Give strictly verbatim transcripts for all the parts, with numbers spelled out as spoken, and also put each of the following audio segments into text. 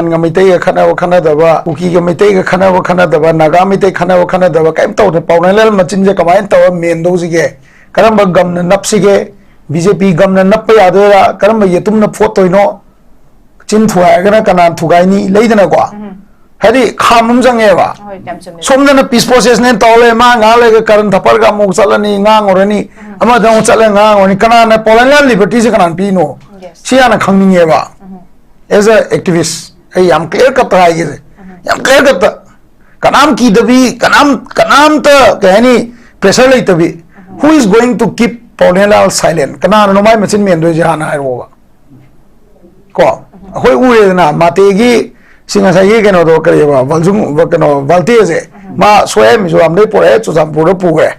ꯃꯩꯇꯩꯒ ꯈꯠꯅꯕ ꯈꯠꯅꯗꯕ, ꯀꯨꯀꯤꯒ ꯃꯩꯇꯩꯒ ꯈꯠꯅꯕ ꯈꯠꯅꯗꯕ, ꯅꯥꯒꯥ ꯃꯩꯇꯩ ꯈꯠꯅꯕ ꯈꯠꯅꯗꯕ ꯀꯔꯤꯝ ꯇꯧꯗꯦ꯫ ꯄꯥꯎꯅꯦꯂꯥꯜ ꯃꯆꯤꯟꯁꯦ ꯀꯃꯥꯏꯅ ꯇꯧꯔ ꯃꯦꯟꯗꯧꯁꯤꯒꯦ? ꯀꯔꯝꯕ ꯒꯝꯅ ꯅꯞꯁꯤꯒꯦ? ꯕꯤ ꯖꯦ ꯄꯤ ꯒꯝꯅ ꯅꯞꯄ ꯌꯥꯗꯣꯏꯔꯥ? ꯀꯔꯝꯕ ꯌꯦꯇꯨꯝꯅ ꯐꯣꯠꯇꯣꯏꯅꯣ? ꯆꯤꯟ ꯊꯨꯒꯥꯏꯔꯒꯅ ꯀꯅꯥꯅ ꯊꯨꯒꯥꯏꯅꯤ? ꯂꯩꯗꯅꯀꯣ꯫ ꯎꯝ꯫ ꯍꯥꯏꯗꯤ ꯈꯥꯝ ꯑꯃ ꯆꯪꯉꯦꯕ꯫ ꯍꯣꯏ, ꯌꯥꯝ ꯆꯨꯝꯃꯦ꯫ ꯁꯣꯝꯗꯅ peace process ꯅꯦꯅ ꯇꯧ ꯂꯩ, ꯃꯥ ꯉꯥꯏꯍꯥꯛ ꯂꯩꯔꯒ ꯀꯔꯟ ꯊꯄꯔꯒ ꯑꯃꯨꯛ ꯆꯠꯂꯅꯤ, ꯉꯥꯡꯉꯨꯔꯅꯤ, ꯎꯝ꯫ ꯑꯃꯗ ꯑꯃꯨꯛ ꯆꯠꯂꯒ ꯉꯥꯡꯉꯨꯔꯅꯤ꯫ ꯀꯅꯥꯅ ꯄꯥꯎꯅꯦꯂꯥꯜ liberty ꯁꯦ ꯀꯅꯥꯅ ꯄꯤꯅꯣ? Yes. ꯁꯤ ꯍꯥꯟꯅ ꯈꯪꯅꯤꯡꯉꯦꯕ꯫ ꯎꯝ꯫ As a activist, ꯑꯩ ꯌꯥꯝ clear cut ꯇ ꯍꯥꯏꯒꯦꯁꯦ꯫ ꯎꯝ꯫ ꯌꯥꯝ clear cut ꯇ꯫ ꯀꯅꯥꯝ ꯀꯤꯗꯕꯤ, ꯀꯅꯥꯝ, ꯀꯅꯥꯝꯇ, ꯀꯩ ꯍꯥꯏꯅꯤ, pressure ꯂꯩꯇꯕꯤ꯫ Um. Who is going to keep ꯄꯥꯎꯅꯦꯂꯥꯜ silent? ꯀꯅꯥꯅꯅꯣ ꯃꯥꯏ ꯃꯆꯤꯟ ꯃꯦꯟꯗꯣꯏꯁꯦ ꯍꯥꯟꯅ ꯍꯥꯏꯔꯛꯑꯣꯕ꯫ ꯀꯣ? ꯑꯩꯈꯣꯏ ꯎꯔꯦꯗꯅ, ꯃꯥꯇꯦꯒꯤ, ꯁꯤ ꯉꯁꯥꯏꯒꯤ ꯀꯩꯅꯣꯗꯣ, ꯀꯔꯤꯑꯕ, ꯚꯜꯖꯨꯡ, ꯀꯩꯅꯣ, ꯚꯜꯇꯦꯁꯦ, ꯃꯥ ꯁꯣꯌꯥ ꯃꯤꯖꯣꯔꯥꯝꯗꯩ ꯄꯨꯔꯛꯑꯦ, ꯆꯨꯔꯆꯥꯟꯄꯨꯔꯗ ꯄꯨꯈ꯭ꯔꯦ꯫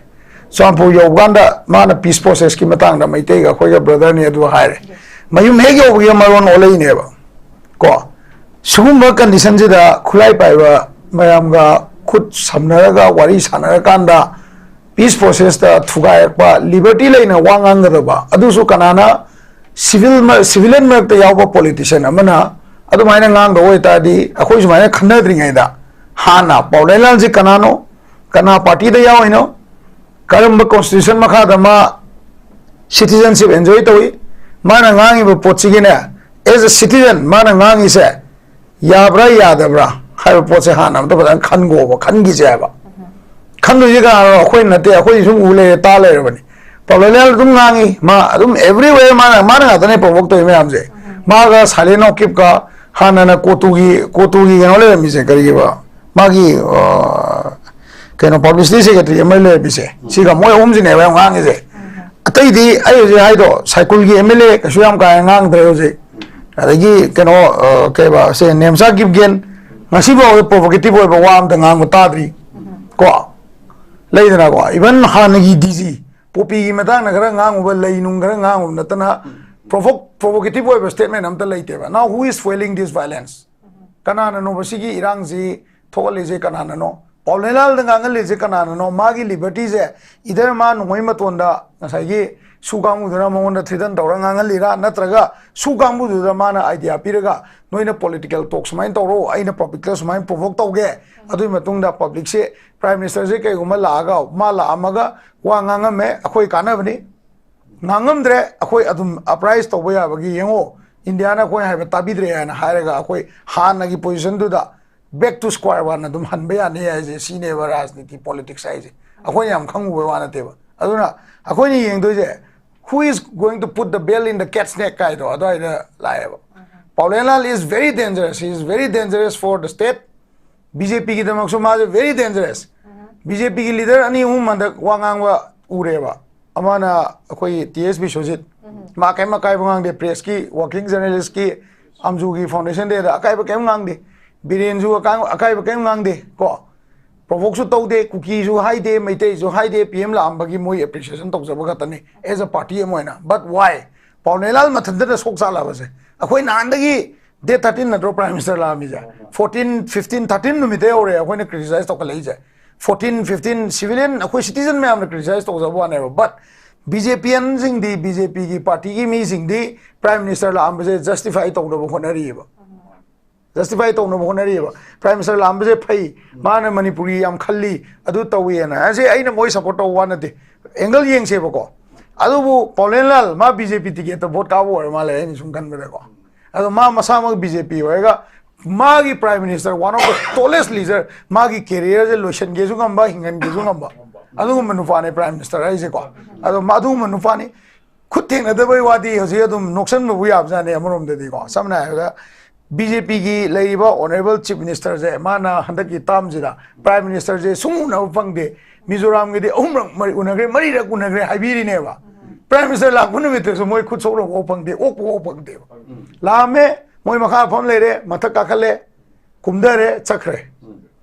ꯆꯨꯔꯆꯥꯟꯄꯨꯔ ꯌꯧꯕ ꯀꯥꯟꯗ ꯃꯥꯅ peace process ꯀꯤ ꯃꯇꯥꯡꯗ ꯃꯩꯇꯩꯒ ꯑꯩꯈꯣꯏꯒ brother ꯅꯤ ꯑꯗꯨ ꯍꯥꯏꯔꯦ꯫ ꯃꯌꯨꯝ ꯍꯦꯛ ꯌꯧꯕꯒ ꯃꯔꯣꯟ ꯑꯣꯜꯂꯛꯏꯅꯦꯕ꯫ ꯀꯣ? ꯁꯤꯒꯨꯝꯕ condition ꯁꯤꯗ ꯈꯨꯠꯂꯥꯏ ꯄꯥꯏꯕ ꯃꯌꯥꯝꯒ ꯈꯨꯠ ꯁꯝꯅꯔꯒ ꯋꯥꯔꯤ ꯁꯥꯟꯅꯔꯀꯥꯟꯗ peace process ꯇ ꯊꯨꯒꯥꯏꯔꯛꯄ, liberty ꯂꯩꯅ ꯋꯥ ꯉꯥꯡꯒꯗꯕ, ꯑꯗꯨꯁꯨ ꯀꯅꯥꯅ civil ꯃ-, civilian ꯃꯔꯛꯇ ꯌꯥꯎꯕ politician ꯑꯃꯅ ꯑꯗꯨꯃꯥꯏꯅ ꯉꯥꯡꯗꯕ ꯑꯣꯏꯇꯥꯔꯗꯤ, ꯑꯩꯈꯣꯏ ꯁꯨꯃꯥꯏꯅ ꯈꯟꯅꯗ꯭ꯔꯤꯉꯩꯗ ꯍꯥꯟꯅ ꯄꯥꯎꯅꯦꯂꯥꯜꯁꯤ ꯀꯅꯥꯅꯣ, ꯀꯅꯥ party ꯗ ꯌꯥꯎꯔꯤꯅꯣ, ꯀꯔꯝꯕ constitution ꯃꯈꯥꯗ ꯃꯥ citizenship enjoy ꯇꯧꯏ, ꯃꯥꯅ ꯉꯥꯡꯉꯤꯕ ꯄꯣꯠꯁꯤꯒꯤꯅꯦ, as a citizen ꯃꯥꯅ ꯉꯥꯡꯉꯤꯁꯦ ꯌꯥꯕ꯭ꯔꯥ ꯌꯥꯗꯕ꯭ꯔꯥ ꯍꯥꯏꯕ ꯄꯣꯠꯁꯦ ꯍꯥꯟꯅ ꯑꯝꯇ ꯐꯖꯅ ꯈꯟꯒꯣꯕ, ꯈꯟꯈꯤꯁꯦ ꯍꯥꯏꯕ꯫ ꯈꯟꯗꯣꯏꯁꯦ ꯀꯅꯥꯅꯣ? ꯑꯩꯈꯣꯏ ꯅꯠꯇꯦ, ꯑꯩꯈꯣꯏ ꯁꯨꯝ ꯎ ꯂꯩꯔꯦ, ꯇꯥ ꯂꯩꯔꯕꯅꯤ꯫ ꯄꯥꯎꯅꯦꯂꯥꯜ ꯑꯗꯨꯝ ꯉꯥꯡꯉꯤ, ꯃꯥ ꯑꯗꯨꯝ everywhere ꯃꯥꯅ, ꯃꯥꯅ ꯉꯥꯛꯇꯅꯦ provoke ꯇꯧꯔꯤ ꯃꯌꯥꯝꯁꯦ꯫ ꯃꯥꯒ ꯁꯥꯏꯂꯦꯟ ꯅꯥꯎꯀꯤꯞꯀ ꯍꯥꯟꯅꯅ ꯀꯣꯇꯨꯒꯤ, ꯀꯣꯇꯨꯒꯤ ꯀꯩꯅꯣ ꯂꯩꯔꯝꯃꯤꯁꯦ, ꯀꯔꯤꯑꯕ? ꯃꯥꯒꯤ, ꯑ, ꯀꯩꯅꯣ, publicity secretary ꯑꯃ ꯂꯩꯔꯝꯃꯤꯁꯦ, ꯁꯤꯒ ꯃꯣꯏ ꯑꯍꯨꯝꯁꯤꯅꯦꯕ ꯌꯥꯝ ꯉꯥꯡꯉꯤꯁꯦ꯫ ꯑꯇꯩꯗꯤ ꯑꯩ ꯍꯧꯖꯤꯛ ꯍꯥꯏꯗꯣ, ꯁꯥꯏꯀꯨꯜꯒꯤ M L A ꯀꯩꯁꯨ ꯌꯥꯝ ꯀꯥ ꯍꯦꯟꯅ ꯉꯥꯡꯗ꯭ꯔꯦ ꯍꯧꯖꯤꯛ꯫ ꯑꯗꯒꯤ ꯀꯩꯅꯣ, ꯑ, ꯀꯩꯕ, ꯁꯦ ꯅꯦꯝꯆꯥ ꯀꯤꯞꯒꯦꯟ ꯉꯁꯤꯐꯥꯎꯕ provocative ꯑꯣꯏꯕ ꯋꯥ ꯑꯝꯇ ꯉꯥꯡꯕ ꯇꯥꯗ꯭ꯔꯤ꯫ ꯀꯣ? ꯂꯩꯗꯅꯀꯣ, even ꯍꯥꯟꯅꯒꯤ D G ꯄꯣꯄꯤꯒꯤ ꯃꯇꯥꯡꯗ ꯈꯔ ꯉꯥꯡꯉꯨꯕ, ꯂꯩ ꯅꯨꯡ ꯈꯔ ꯉꯥꯡꯉꯨꯕ ꯅꯠꯇꯅ provoke-, provocative ꯑꯣꯏꯕ statement ꯑꯝꯇ ꯂꯩꯇꯦꯕ꯫ Now who is fueling this violence? ꯀꯅꯥꯅꯅꯣꯕ ꯁꯤꯒꯤ ꯏꯔꯥꯡꯁꯤ ꯊꯣꯛꯍꯜꯂꯤꯁꯦ? ꯀꯅꯥꯅꯅꯣ? ꯄꯥꯎꯅꯦꯂꯥꯜꯗ ꯉꯥꯡꯍꯜꯂꯤꯁꯦ ꯀꯅꯥꯅꯅꯣ? ꯃꯥꯒꯤ liberty ꯁꯦ either ꯃꯥ ꯅꯣꯡꯃꯩ ꯃꯇꯣꯟꯗ ꯉꯁꯥꯏꯒꯤ ꯁꯨ ꯀꯥꯡꯕꯨꯗꯨꯅ ꯃꯉꯣꯟꯗ threaten ꯇꯧꯔ ꯉꯥꯡꯍꯜꯂꯤꯔꯥ, ꯅꯠꯇ꯭ꯔꯒ ꯁꯨ ꯀꯥꯡꯕꯨꯗꯨꯗ ꯃꯥꯅ idea ꯄꯤꯔꯒ, "ꯅꯣꯏꯅ political talk ꯁꯨꯃꯥꯏꯅ ꯇꯧꯔꯣ, ꯑꯩꯅ publicꯇ ꯁꯨꯃꯥꯏꯅ provoke ꯇꯧꯒꯦ, ꯑꯗꯨꯒꯤ ꯃꯇꯨꯡꯗ publicꯁꯦ, Prime Ministerꯁꯦ ꯀꯩꯒꯨꯝꯕ ꯂꯥꯛꯑꯒ, ꯃꯥ ꯂꯥꯛꯑꯝꯃꯒ ꯋꯥ ꯉꯥꯡꯉꯝꯃꯦ, ꯑꯩꯈꯣꯏ ꯀꯥꯟꯅꯕꯅꯤ, ꯉꯥꯡꯉꯝꯗ꯭ꯔꯦ, ꯑꯩꯈꯣꯏ ꯑꯗꯨꯝ uprise ꯇꯧꯕ ꯌꯥꯕꯒꯤ ꯌꯦꯡꯉꯣ, Indiaꯅ ꯑꯩꯈꯣꯏ ꯍꯥꯏꯕ ꯇꯥꯕꯤꯗ꯭ꯔꯦ" ꯍꯥꯏꯅ ꯍꯥꯏꯔꯒ, ꯑꯩꯈꯣꯏ ꯍꯥꯟꯅꯒꯤ positionꯗꯨꯗ back to square one ꯑꯗꯨꯝ ꯍꯟꯕ ꯌꯥꯅꯤ ꯍꯥꯏꯁꯦ, ꯁꯤꯅꯦꯕ ꯔꯥꯖꯅꯤꯇꯤ, politics ꯍꯥꯏꯁꯦ꯫ ꯑꯩꯈꯣꯏꯅ ꯌꯥꯝ ꯈꯪꯉꯨꯕꯩ ꯋꯥ ꯅꯠꯇꯦꯕ꯫ ꯑꯗꯨꯅ ꯑꯩꯈꯣꯏꯅ ꯌꯦꯡꯗꯣꯏꯁꯦ, "Who is going to put the bell in the cat's neck?" ꯍꯥꯏꯗꯣ ꯑꯗꯨꯋꯥꯏꯗ ꯂꯥꯛꯑꯦꯕ꯫ "Paolienlal is very dangerous, he is very dangerous for the state." BJPꯒꯤꯗꯃꯛꯁꯨ ꯃꯥꯁꯦ very dangerous꯫ BJPꯒꯤ leader ꯑꯅꯤ ꯑꯍꯨꯝ ꯍꯟꯗꯛ ꯋꯥ ꯉꯥꯡꯕ ꯎꯔꯦꯕ꯫ ꯑꯃꯅ ꯑꯩꯈꯣꯏꯒꯤ T S Biswajit, ꯃꯥ ꯀꯩꯝ ꯑꯀꯥꯏꯕ ꯉꯥꯡꯗꯦ, pressꯀꯤ, working journalistꯀꯤ, ꯑꯝꯖꯨꯒꯤ Foundation Dayꯗ ꯑꯀꯥꯏꯕ ꯀꯩꯝ ꯉꯥꯡꯗꯦ꯫ ꯕꯤꯔꯦꯟꯁꯨ ꯑꯀꯥꯏ-, ꯑꯀꯥꯏꯕ ꯀꯩꯝ ꯉꯥꯡꯗꯦ ꯀꯣ꯫ Provokeꯁꯨ ꯇꯧꯗꯦ, ꯀꯨꯀꯤꯁꯨ ꯍꯥꯏꯗꯦ, ꯃꯩꯇꯩꯁꯨ ꯍꯥꯏꯗꯦ, P M ꯂꯥꯛꯑꯝꯕꯒꯤ ꯃꯣꯏ appreciation ꯇꯧꯖꯕ ꯈꯛꯇꯅꯤ, as a party ꯑꯃ ꯑꯣꯏꯅ꯫ But why? ꯄꯥꯎꯅꯦꯂꯥꯜ ꯃꯊꯟꯇꯅ ꯁꯣꯛ ꯆꯥꯜꯂꯕꯁꯦ꯫ ꯑꯩꯈꯣꯏ ꯅꯍꯥꯟꯗꯒꯤ date thirteen ꯅꯠꯇ꯭ꯔꯣ Prime Minister ꯂꯥꯛꯑꯝꯃꯤꯁꯦ? Fourteen, fifteen, thirteen ꯅꯨꯃꯤꯠꯇꯩ ꯍꯧꯔꯦ ꯑꯩꯈꯣꯏꯅ criticize ꯇꯧꯈꯠꯂꯛꯏꯁꯦ꯫ Fourteen, fifteen civilian ꯑꯩꯈꯣꯏ citizen ꯃꯌꯥꯝꯅ criticize ꯇꯧꯖꯕ ꯋꯥꯅꯦꯕ, but BJPianꯁꯤꯡꯗꯤ, BJPꯒꯤ partyꯒꯤ ꯃꯤꯁꯤꯡꯗꯤ Prime Minister ꯂꯥꯛꯑꯝꯕꯁꯦ justify ꯇꯧꯅꯕ ꯍꯣꯠꯅꯔꯤꯑꯕ꯫ Justify ꯇꯧꯅꯕ ꯍꯣꯠꯅꯔꯤꯑꯕ꯫ Prime Minister ꯂꯥꯛꯑꯝꯕꯁꯦ ꯐꯩ, ꯃꯥꯅ ꯃꯅꯤꯄꯨꯔꯒꯤ ꯌꯥꯝ ꯈꯜꯂꯤ, ꯑꯗꯨ ꯇꯧꯋꯦꯅ꯫ ꯑꯁꯤ ꯑꯩꯅ ꯃꯣꯏ support ꯇꯧꯕ ꯋꯥ ꯅꯠꯇꯦ, angle ꯌꯦꯡꯁꯦꯕꯀꯣ꯫ ꯑꯗꯨꯕꯨ ꯄꯥꯎꯂꯦꯟꯂꯥꯜ ꯃꯥ BJP ticketꯇ vote ꯀꯥꯕ ꯑꯣꯏꯔ ꯃꯥꯜꯂꯦ, ꯑꯩꯅ ꯁꯨꯝ ꯈꯟꯕꯗꯀꯣ꯫ ꯑꯗꯣ ꯃꯥ ꯃꯁꯥꯃꯛ BJP ꯑꯣꯏꯔꯒ, ꯃꯥꯒꯤ Prime Minister, one of the tallest leader, ꯃꯥꯒꯤ careerꯁꯦ ꯂꯣꯏꯁꯤꯟꯒꯦꯁꯨ ꯉꯝꯕ, ꯍꯤꯡꯍꯟꯒꯦꯁꯨ ꯉꯝꯕ, ꯑꯗꯨꯒꯨꯝꯕ ꯅꯨꯄꯥꯅꯤ Prime Minister ꯍꯥꯏꯁꯦꯀꯣ꯫ ꯑꯗꯣ ꯃꯥ ꯑꯗꯨꯒꯨꯝꯕ ꯅꯨꯄꯥꯅꯤ꯫ ꯈꯨꯠ ꯊꯦꯡꯅꯗꯕꯩ ꯋꯥꯗꯤ ꯍꯧꯖꯤꯛ ꯑꯗꯨꯝ ꯅꯣꯛꯁꯟꯕꯕꯨ ꯌꯥꯕꯖꯥꯠꯅꯤ ꯑꯃꯔꯣꯝꯗꯗꯤꯀꯣ꯫ ꯁꯝꯅ ꯍꯥꯏꯔꯕꯗ, BJPꯒꯤ ꯂꯩꯔꯤꯕ Honourable Chief Ministerꯁꯦ, ꯃꯥꯅ ꯍꯟꯗꯛꯀꯤ termꯁꯤꯗ Prime Ministerꯁꯦ ꯁꯨꯡ ꯎꯅꯕ ꯐꯪꯗꯦ꯫ ꯃꯤꯖꯣꯔꯥꯝꯒꯤꯗꯤ ꯑꯍꯨꯝꯔꯛ ꯃꯔꯤ ꯎꯅꯈ꯭ꯔꯦ, ꯃꯔꯤꯔꯛ ꯎꯅꯈ꯭ꯔꯦ ꯍꯥꯏꯕꯤꯔꯤꯅꯦꯕ꯫ Prime Minister ꯂꯥꯛꯄ ꯅꯨꯃꯤꯠꯇꯁꯨ ꯃꯣꯏ ꯈꯨꯠ ꯁꯣꯛꯅꯕ ꯐꯥꯎ ꯐꯪꯗꯦ, ꯑꯣꯛꯄ ꯐꯥꯎ ꯐꯪꯗꯦꯕ꯫ ꯂꯥꯛꯑꯝꯃꯦ, ꯃꯣꯏ ꯃꯈꯥ ꯐꯝ ꯂꯩꯔꯦ, ꯃꯊꯛ ꯀꯥꯈꯠꯂꯦ, ꯀꯨꯝꯊꯔꯦ, ꯆꯠꯈ꯭ꯔꯦ꯫